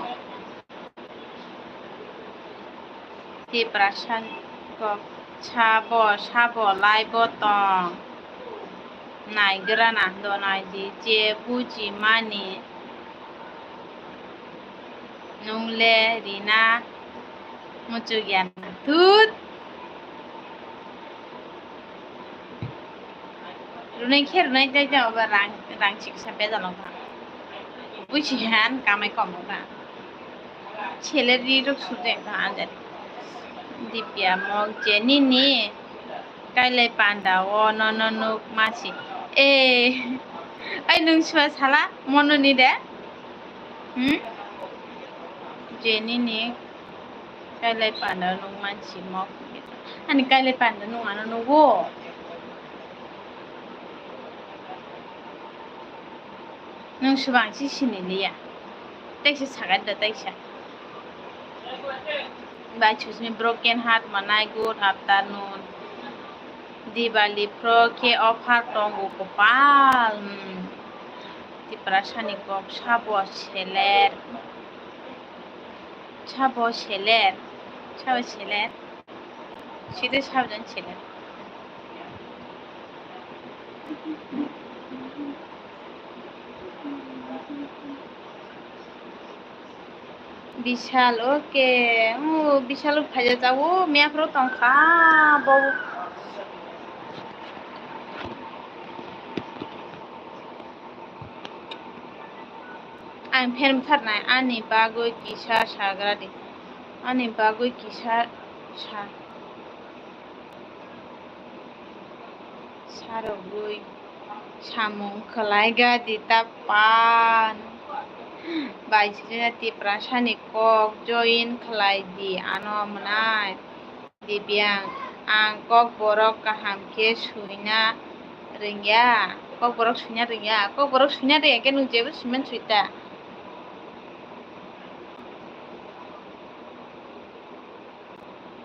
Tiprasa kok sabo, sabo lai bo tong. Naigrana do nai di je buji mani. Nung le rina muchuk ya na. Thut. Runai khe runai tei tei obo rang, rang siksa bejal wngkha. Buisi han kamai kom wngkha. Salary rok sujak wngkha anjali. Dipya mok je nini kailai panda o nono nuk masi. E, ai nung sua sala mono ni de? Hmm? Je nini kailai panda nung mansi mok. Ani kailai panda nung ano nugo. Nung subang si sini liya. Taisa sagat da taisa. Bai chusni broken heart manai good afternoon. Diwali pro khe offer tongo kopal. Hmm. Tiprasani kok sabo seler. Sabo seler. Sabo seler. Side sabjani seler. Bishal, okay. Oh, Bishal phaijak jago, map ro tongkha, bo. Ang phermtharnai, ani bagwi kisa sagra di. Ani bagwi kisa sa-, sarogwi samung khlai ga di ta pan. Bai sijina Tiprasani kok join khlai di ano mwnai. Dibyang, ang Kokborok kaham khe suina rwngya. Kokborok suina rwngya. Kokborok suina rwngya khe nwng jebo suimani suita.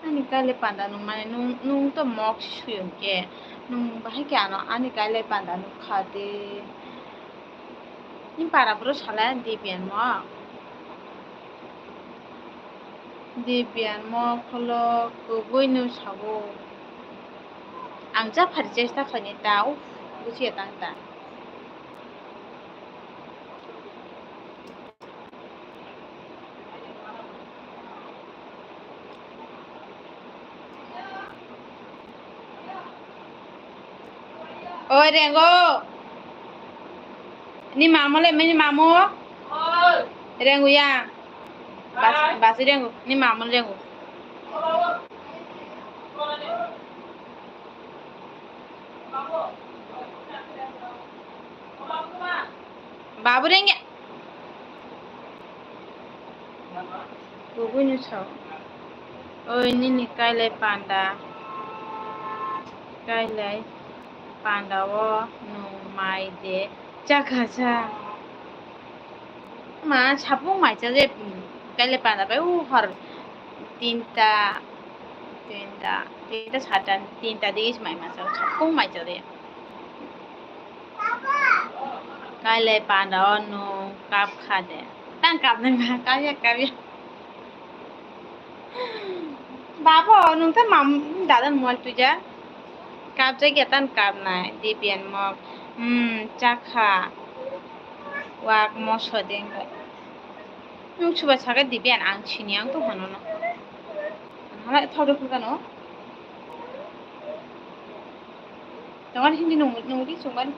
Ani kailai panda nwng mani nwng, nwng to mok si suyung khe. Nwng bahai khe ano ani kailai panda nwng kha de. Ni para bro sala Dibyang mo. Dibyang mo kholo kubui no sabo. Ang ja phari chesta khaini ta, uff, bujiya tang ta. Oi, Rengo. Ni mamu le, ni mamu? Rengu ya. Bas, bas Rengu. Ni mamu Rengu. Babu Rengya. Kubui no sao. Oi, nini kailai panda. Kailai panda o nwng mai de chakha cha. Ma, sapung mai cha je, kailai panda bai u hor tinta, tinta, tinta sata, tinta digi mai ma cha, sapung mai cha de. Kailai panda o nwng kap kha de. Tang kap nang kha, kap ya, kap ya. Babo, nwng ta mam, dada mobile tuja. Kap ja kya tan kap nai, Dibyang mok. Hmm, chakha. Wak moso deng. Nwng chuba saga Dibyang ang sini ang to hano no. Hala thok de phulkano. Tongan hindi nung, nung di chungban.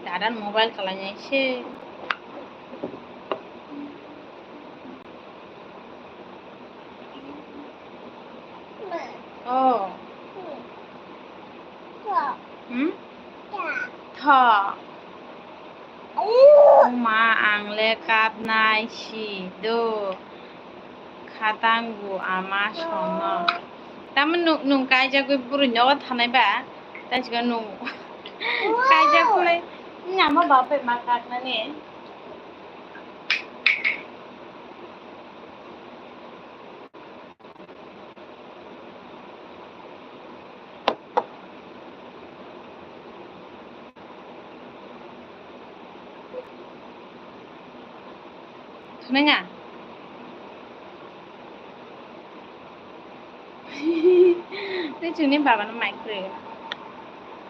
Dadan mobile kalanya se. Oh. Hmm? Tho. Uma ang le kapnai si do. Khatango ama songno. Tamo nwng, nwng kaijagwi bwrwi nogo thanai ba? Taichikha nwng kaijak khulai. Ni ama bapai ma kaknani. Thunai nga. Tei chwngni baba no mic kwrwi.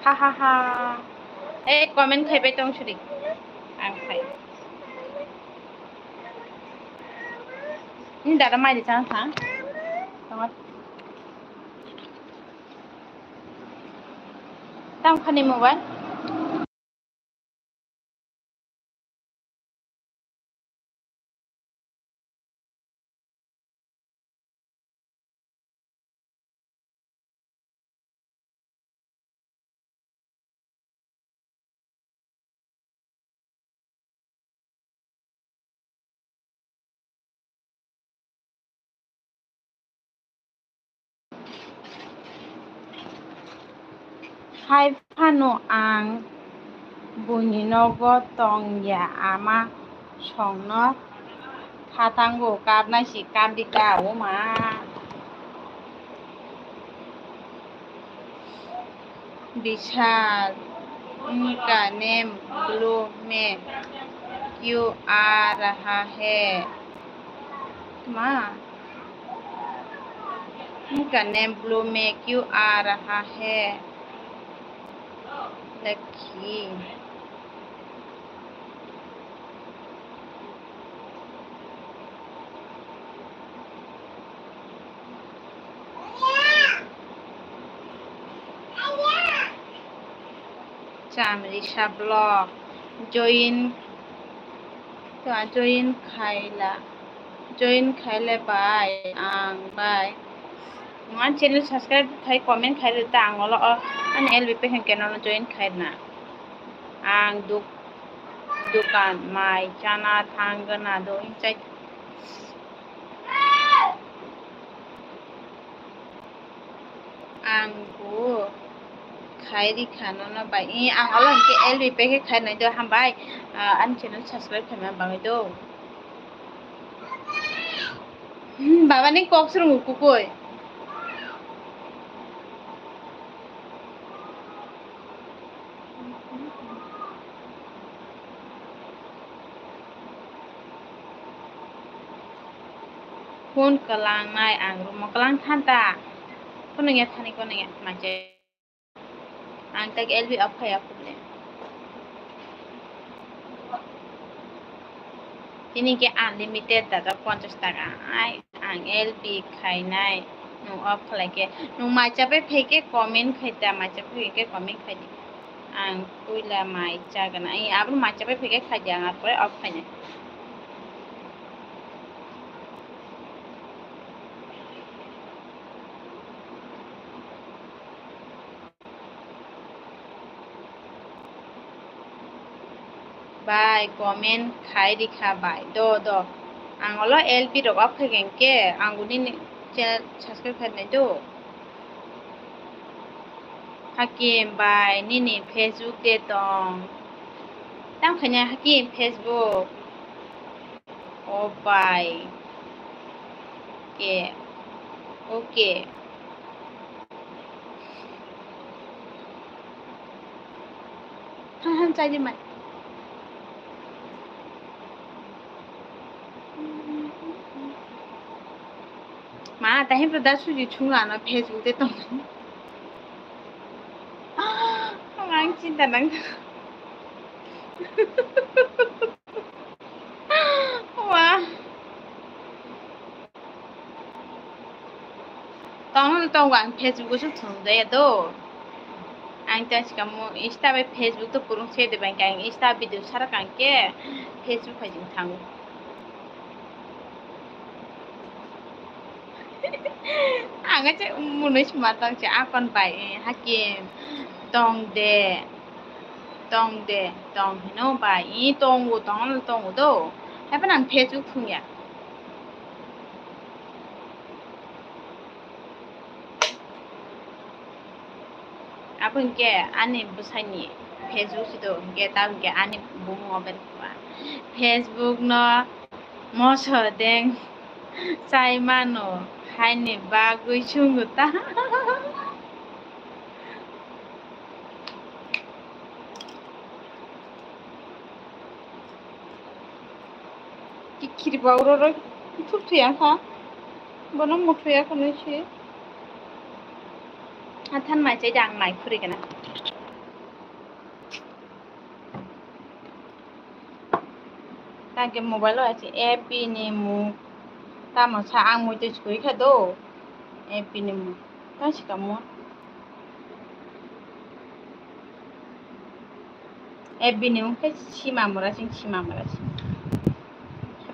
Ha ha ha. Ei comment khai bai tong suri. Ang khai. Ni dada mai di chang thang. Tama. Tam khani mobile. Hai phano ang buini nogo tong ya, ama songno kha tango, karnai si kar di ta, o ma. Bishal, unka name blue mein kyun aa raha hai? Ma, unka name blue mein kyun aa raha hai? Lakhi. Chamrisa vlog join, join khaila, join khaile bai, ang bai. Nwng ani channel subscribe khai, comment khai rwdi ta, ang olo o ani L B page hwnkhe nono join khai rwna. Ang duk-, dukan mai chana thang gana do hinchai. Ang bo khai rikha nono bai. I, ang olo hwnkhe L B page khai nai do, hambai. Ah, ani channel subscribe khaima bagwi do. Hmm, baba ni kok swrwngo kukui. Phone kwlang nai ang room o kwlang than ta. Kono ya thani kono ya maje. Ang tak L B off khai ya khuble. Tini ke unlimited data ponchash taka. Ai, ang L B khainai. Nwng off khlai khe. Nwng mai chapai phai khe comment khai ta, mai chapai phai khe comment khai di. Ang puila mai chagana. Ai, aboni mai chapai phai khe khai di, ang ar pore off khainai. Bai, comment khai rikha bai. Do, do. Ang olo L B rok off khai khe, ang bo nini channel subscribe khai nai do. Hakim bai, nini Facebook de tong? Tamo khaina Hakim Facebook. O bai. Ke. Okay. Han han chai di mai. Ma, tahim to da suji chungla no Facebook de tong. Ang chinta nang. Wa. Tongno tongo ang Facebook o se thwng de do. Ang ta sikamo Insta bai Facebook to purung se de bai ang Insta video sara kang ke Facebook bai jing thango. Ang se munui sima tong se akon bai, eh, Hakim tong de, tong de, tong hino bai, i tongo, tongno tongo do. Hapan ang Facebook thung ya. Abo hwnkhe ani bwsaini Facebook si do, hwnkhe ta hwnkhe ani bumung o berkha. Facebook no moso deng chai mano haini bagwi chwngo ta. Kikhir ba uro ro thuk thwi ang kha. Bono muthwi ya khwnwi si. Athan mai chai da ang mai khuri gana. Tangke mobile o achi F B ni mung tamo sa ang mui twi chukui kha do. F B ni mung ta sikamo. F B ni wngkhe sima mora sing, sima mora sing.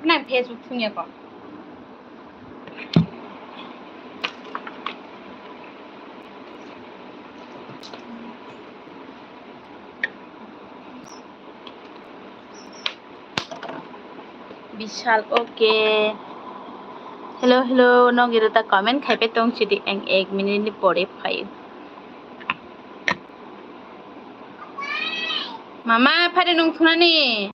Nang Facebook thungya ko. Bishal, okay. Hello, hello, nogwi rwta comment khai pai tong sidi, ang ek minute ni pore phai. Mama, phari nung thunani.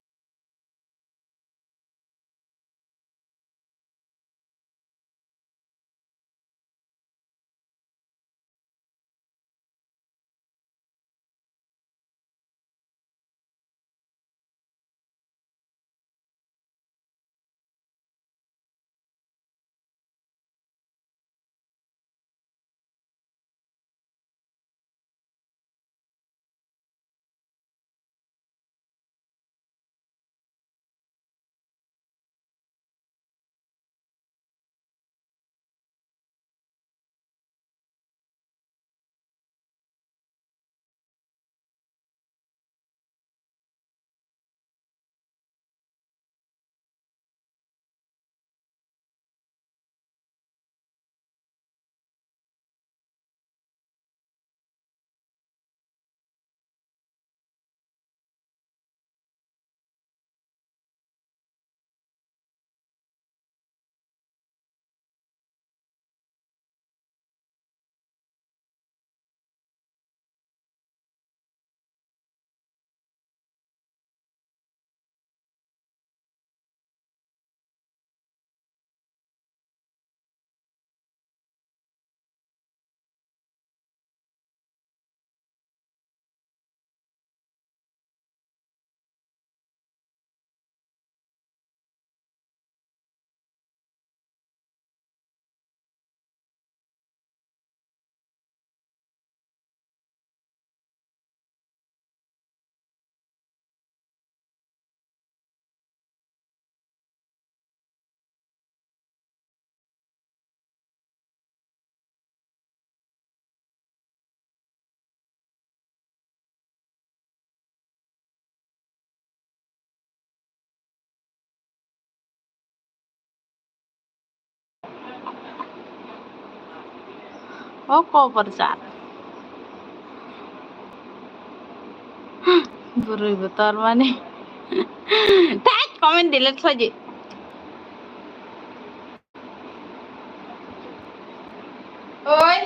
O koborjak. Bwrwi bo tormani. Thek, comment delete khlai di. Oi.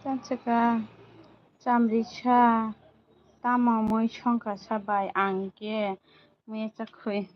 Chakchaka chamrisa tamo mui songkha sa bai ang khe mui chakhwi.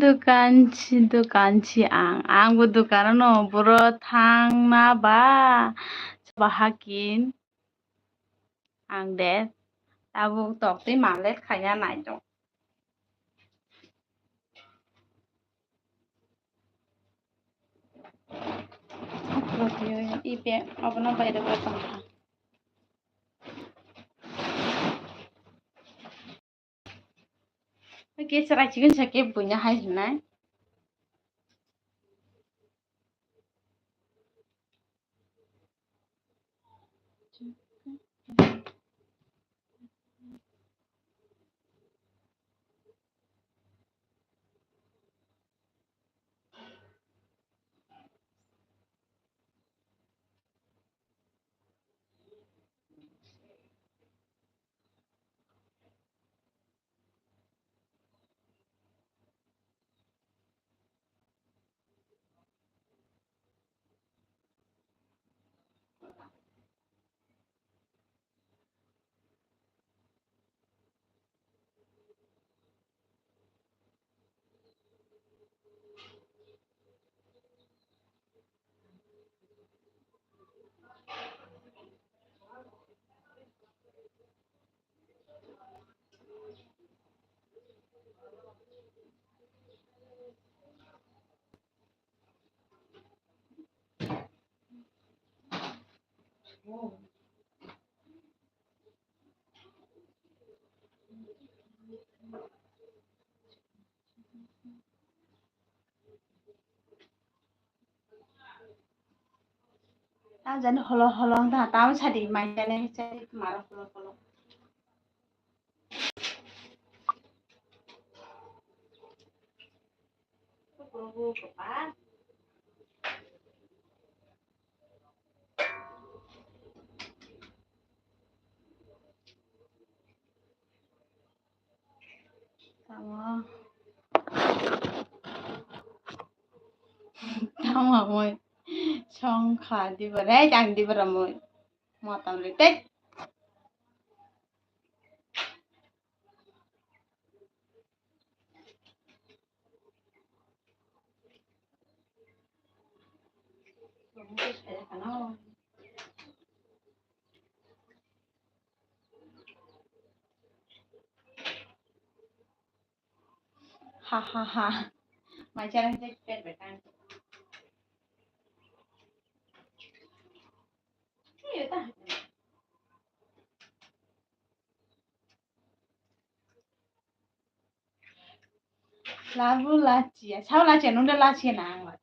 Dukan si, dukan si ang. Ang bo dukan ano boro thang na ba, ba hakin. Ang de tabuk tok twi ma let khaina nai tong. Ibe obono bai rwgwi tong kha. Khe chwrai chikon sa khe buina hai hwnai. Tamo jani holo holo wng tong, tamo sadi mai jani sadi maro holo holo. Tamo. Tamo mui songkha diba re, jang diba re mui. Motom ri tei. Ha ha ha. Mai chara hwnkhe pet bai tang. Labu lachia, sao lachia, nungde lachia na ang lachia.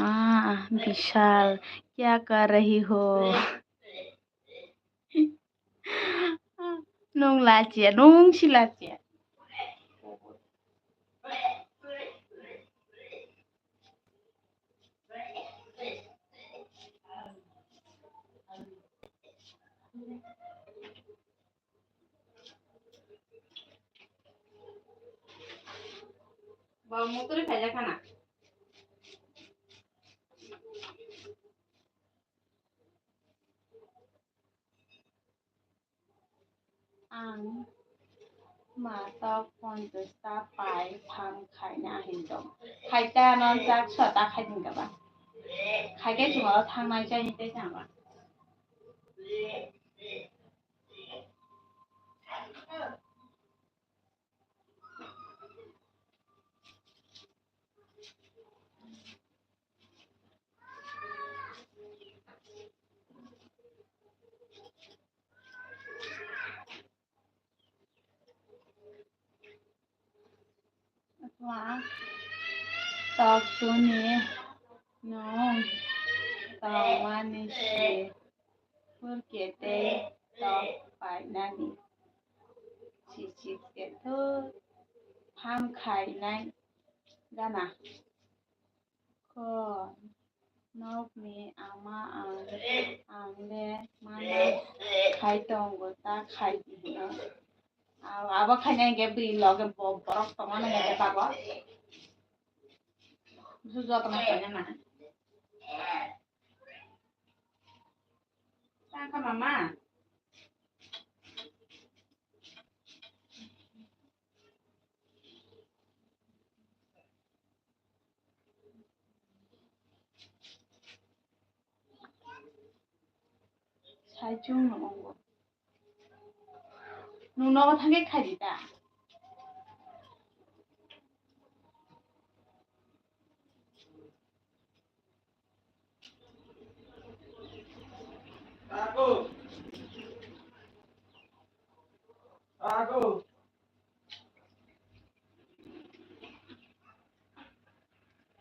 हाँ, विशाल, क्या कर रही हो? Nung lachia, nung si lachia. Ba mutri khaja khana. Ang ma tok ponchash ta pai phang khaina hindong. Khaita non chak sota khaiding kaba. Khaike chungo thangnai chai tei chama. Wah, tok tuni nung tongmani se. Hurke tei tok painani chichik tethok phang khainai gana. Kon Nokni ama ang, ang le mana khai tongo, ta khai di hino. Abo khaina hinkhe bwrwi loge bo-, borok tongmani hinkhe bago. Joto ma khaina na. Tangkha mama. Saichung no ongo. Nwng nogo thangwi khaidi ta.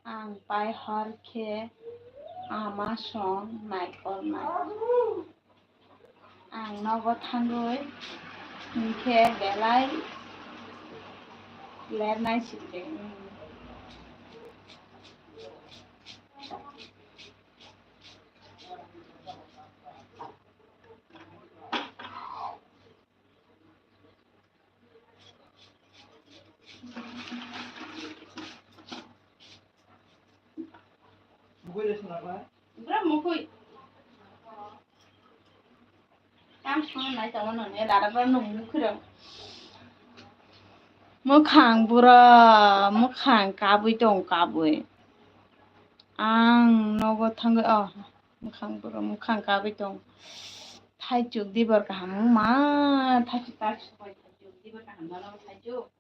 Ang pai hor khe ama song naikolnai. Ang nogo thangwi hinkhe belai lernai sidi. Bura mukhui. Tam sung nai tongo noni, dara bura nung mukhui rok. Mwkhang bura, mwkhang kabui tong kabui. Ang nogo thangwi, oh, mwkhang bura, mwkhang kabui tong. Thaichuk dibor kaham wngma, thaichuk tak sokbai, thaichuk dibor kaham nogo thaichuk.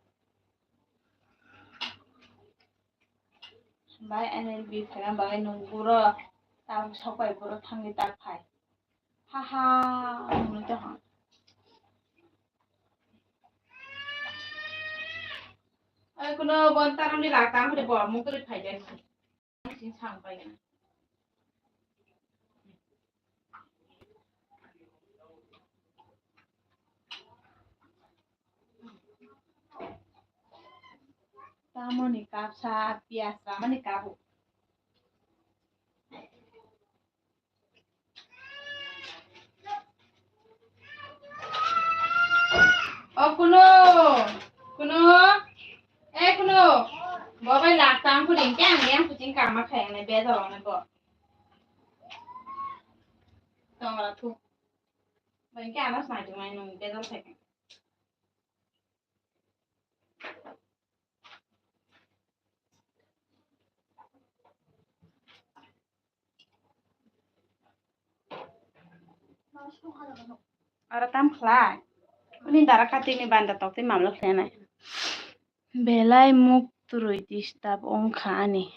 Bai N L B phaina bagwi nwng buro tabuk sokbai buro thangwi tak phai. Ha ha, hwnwi tongkha. Oi, kuno bon tarani lak tang phai bo, mukri phai de. Sing sang pai. Tamoni kapsa, piyas ramani kabu. O kuno, kuno, e kuno, bo bai lak tang kuri, hingke ang yang kuching kama khayangnai bejal ongnai bo. Tongra thu. Bai hingke ano snai tongmai nung bejal khaikha. Aro tam khlai. Uni dara kati ni banda tok tei mamlo khlai nai. Belai muk twrwi disturb wngkha ani.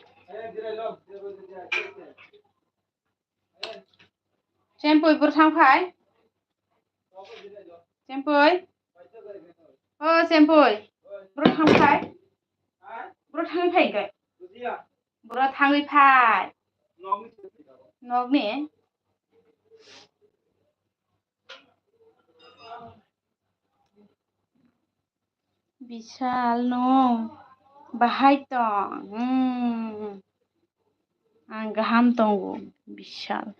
Sempui bwrwthang phai. Sempui. O Sempui. Bwrwthang phai. Bwrwthang phai khe. Bwrwthangwi phai. Nokni. Bishal, nwng bahai tong? Hmm. Ang kaham tongo, Bishal.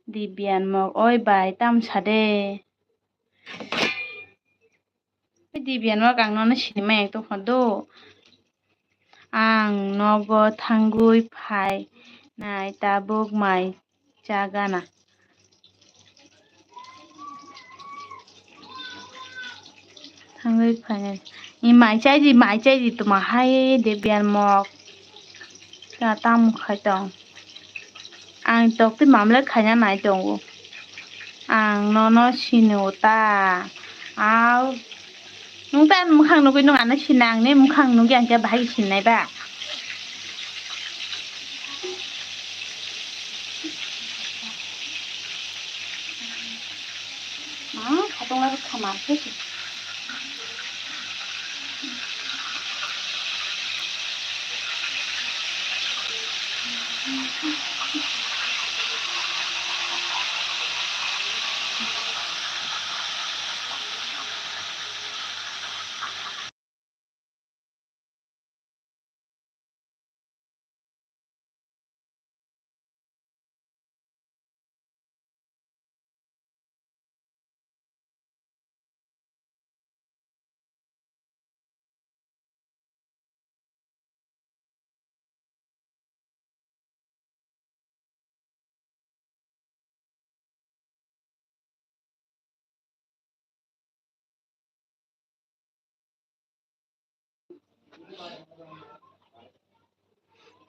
Dibian mok, oi bai, tam sa de. Dibian mok, ang nono sinimai tongkha do. Ang nogo thangwi phai nai, tabuk mai chagana. Thangwi phainai. Ni mai chai di, mai chai di, tuma hai de biar mok. Ta tam khai tong. Ang tok ti mamle khaina nai tongo. Ang nono sini uta. Au. Nung ta mukhang nugwi nung ano sinna, ang ni mukhang nugwi ang khe bahai sinnai ba. Ma, khatungla bwkha ma khe.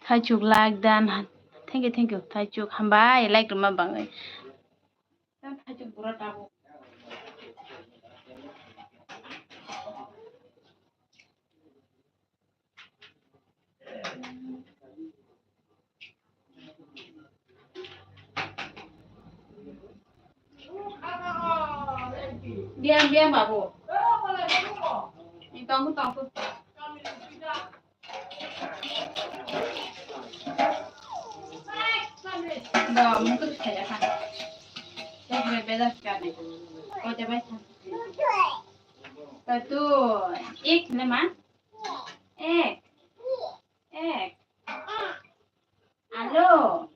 Thaichuk like dan. Thank you, thank you. Thaichuk hambai like rwma bangwi. Dan thaichuk bura tabuk. Diam, diam, babu. Ini tongku, tongku. Ba, mungkin saya kan. Saya berbeda sekali. Kau coba kan. Satu, ik, nama? Ek. Ek. Alo.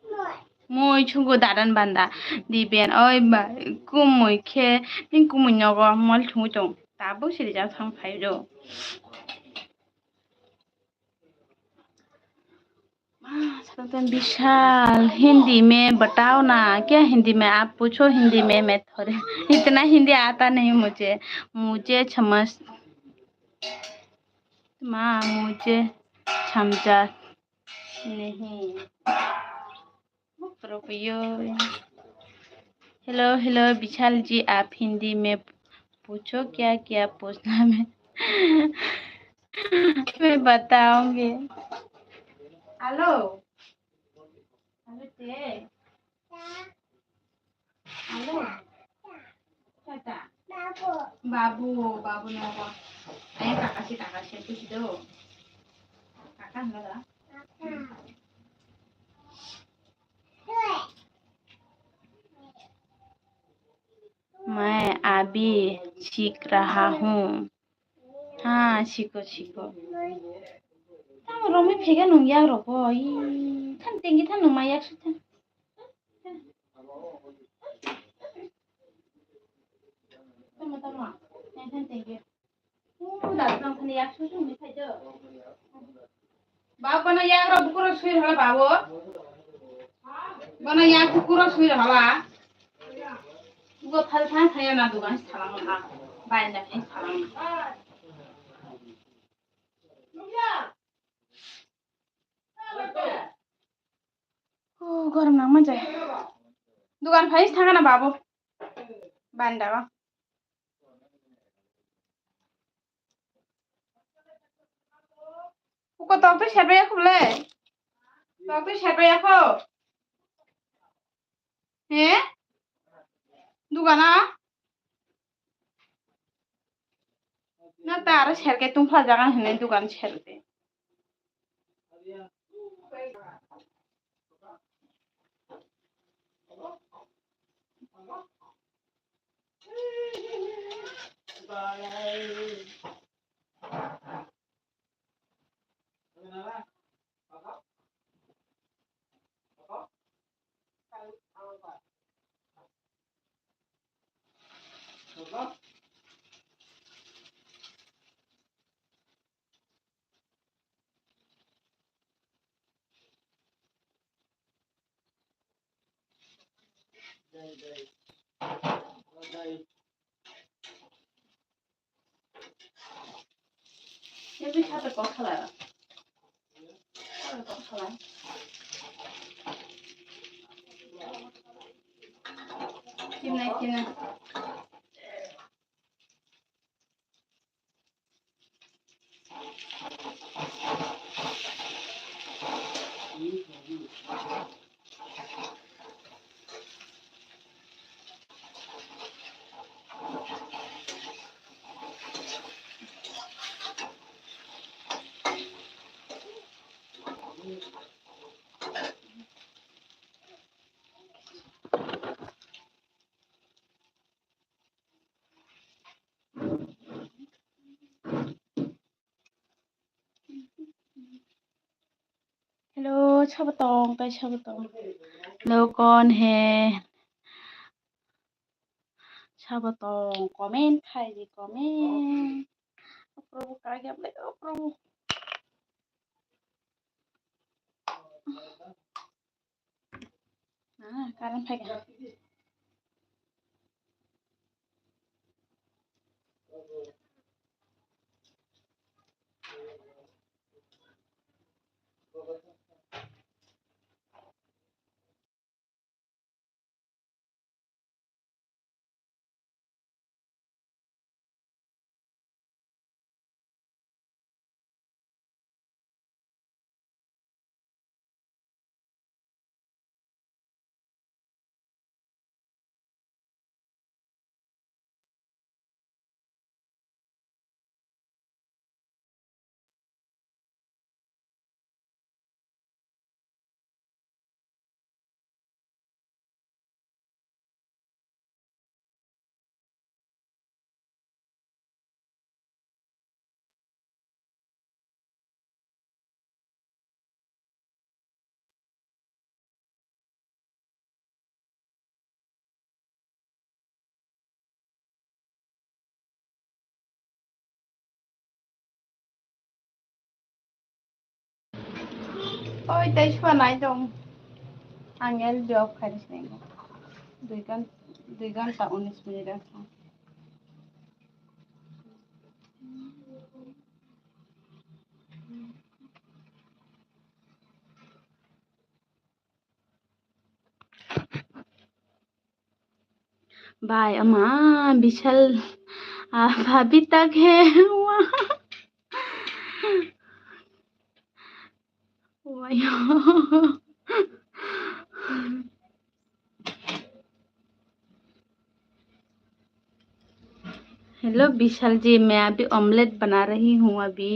Mui chungo dadan banda. Diben oi ba kumui khe ning kumui nogo mol chungo chong. Tabuk siri jang thang phai do. विशाल, हिंदी में बताओ ना, क्या हिंदी में? आप पूछो हिंदी में, मैं थोड़े इतना हिंदी आता नहीं मुझे। मुझे समझ, माँ, मुझे समझा नहीं। Hello, hello, विशाल जी, आप हिंदी में पूछो, क्या क्या पूछना, मैं, मैं बताऊंगी। Hello. Hello, te. Hello. Tata. Babu, babu nogo. Ayang kaka si, kaka si, tu si do. Kaka hingga da? मैं अभी सीख रहा हूँ। हाँ, सीखो, सीखो। Tamo romwi phega nung yak rok bo. Ih, than tengi than nung ma yak suk than. Tamo, tamo. Than, than tengi. Babu, bono yagra bukuro sui hala, babu. Bono yak bukuro sui hala. Buko thal thang thaya na dugan salang ha. Bai na khe salang. Oh, gorom nang manjai. Dugan phai thanga na, babu. Banda ba. Uko tok twi serbai yakho le. Tok twi serbai yakho. He? Dugana? Na ta aro serke tungpha jaga hwnwi dugan serke. Ini satu kok salah. Satu kok salah. Sini, sini. Hello, sabo tong, tai sabo tong. Hello, kon he? Sabo tong, comment khai di, comment. Oh, Prabhu, kaya, oh, Prabhu. Ah, current phaikha. Oi, tei sua nai tong. Ang L B off khai sinai. Dui gan, dui ganta unis minute ang. Bai, ama, Bishal, ah, bhabi tak hai. Wah. Wah, yo. Hello, विशाल जी, मैं अभी omelette बना रही हूँ अभी।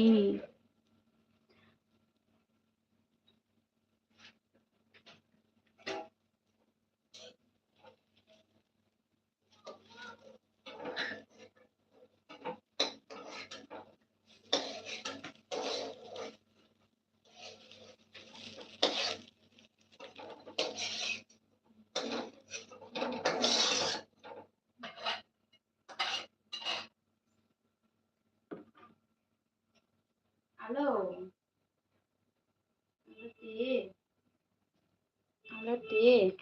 Alo. Alo, ti. Alo, ti.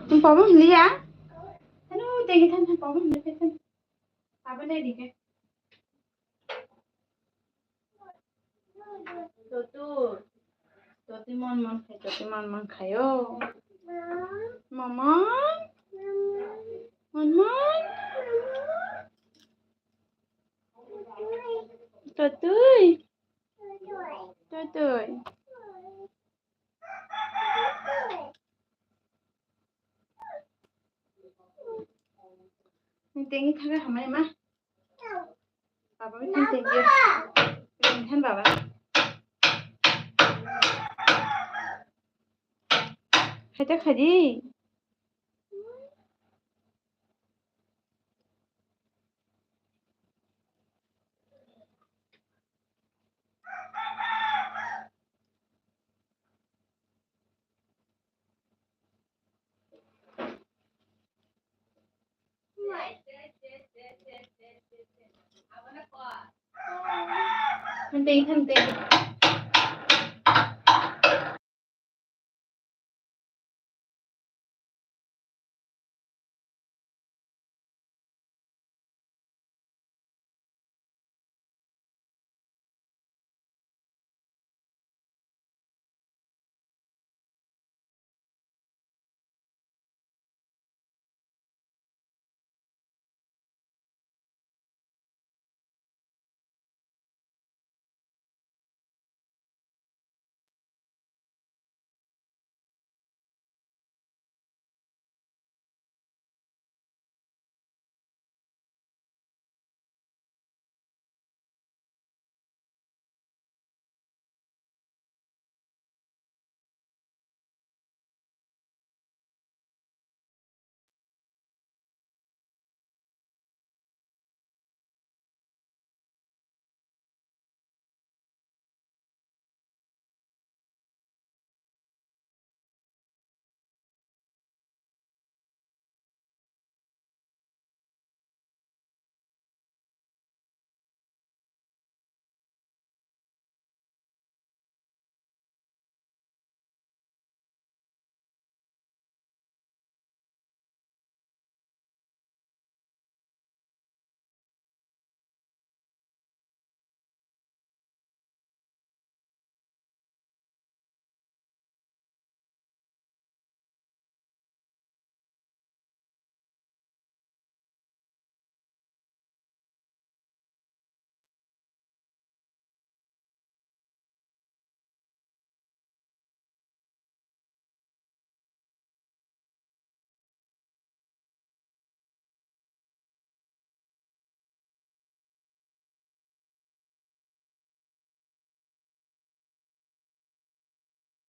Nung pabung hiliya? Anu, tegi than than pabung hiliya than. Pabung deh dikhe. Totu. Toti mon mon khai, toti mon mon khai o. Momon. Mon mon. Totui. Totui. Tengi thaga hamai ma. Baba mi tengi. Tengi han baba. Khaita khaji. Hante, hante.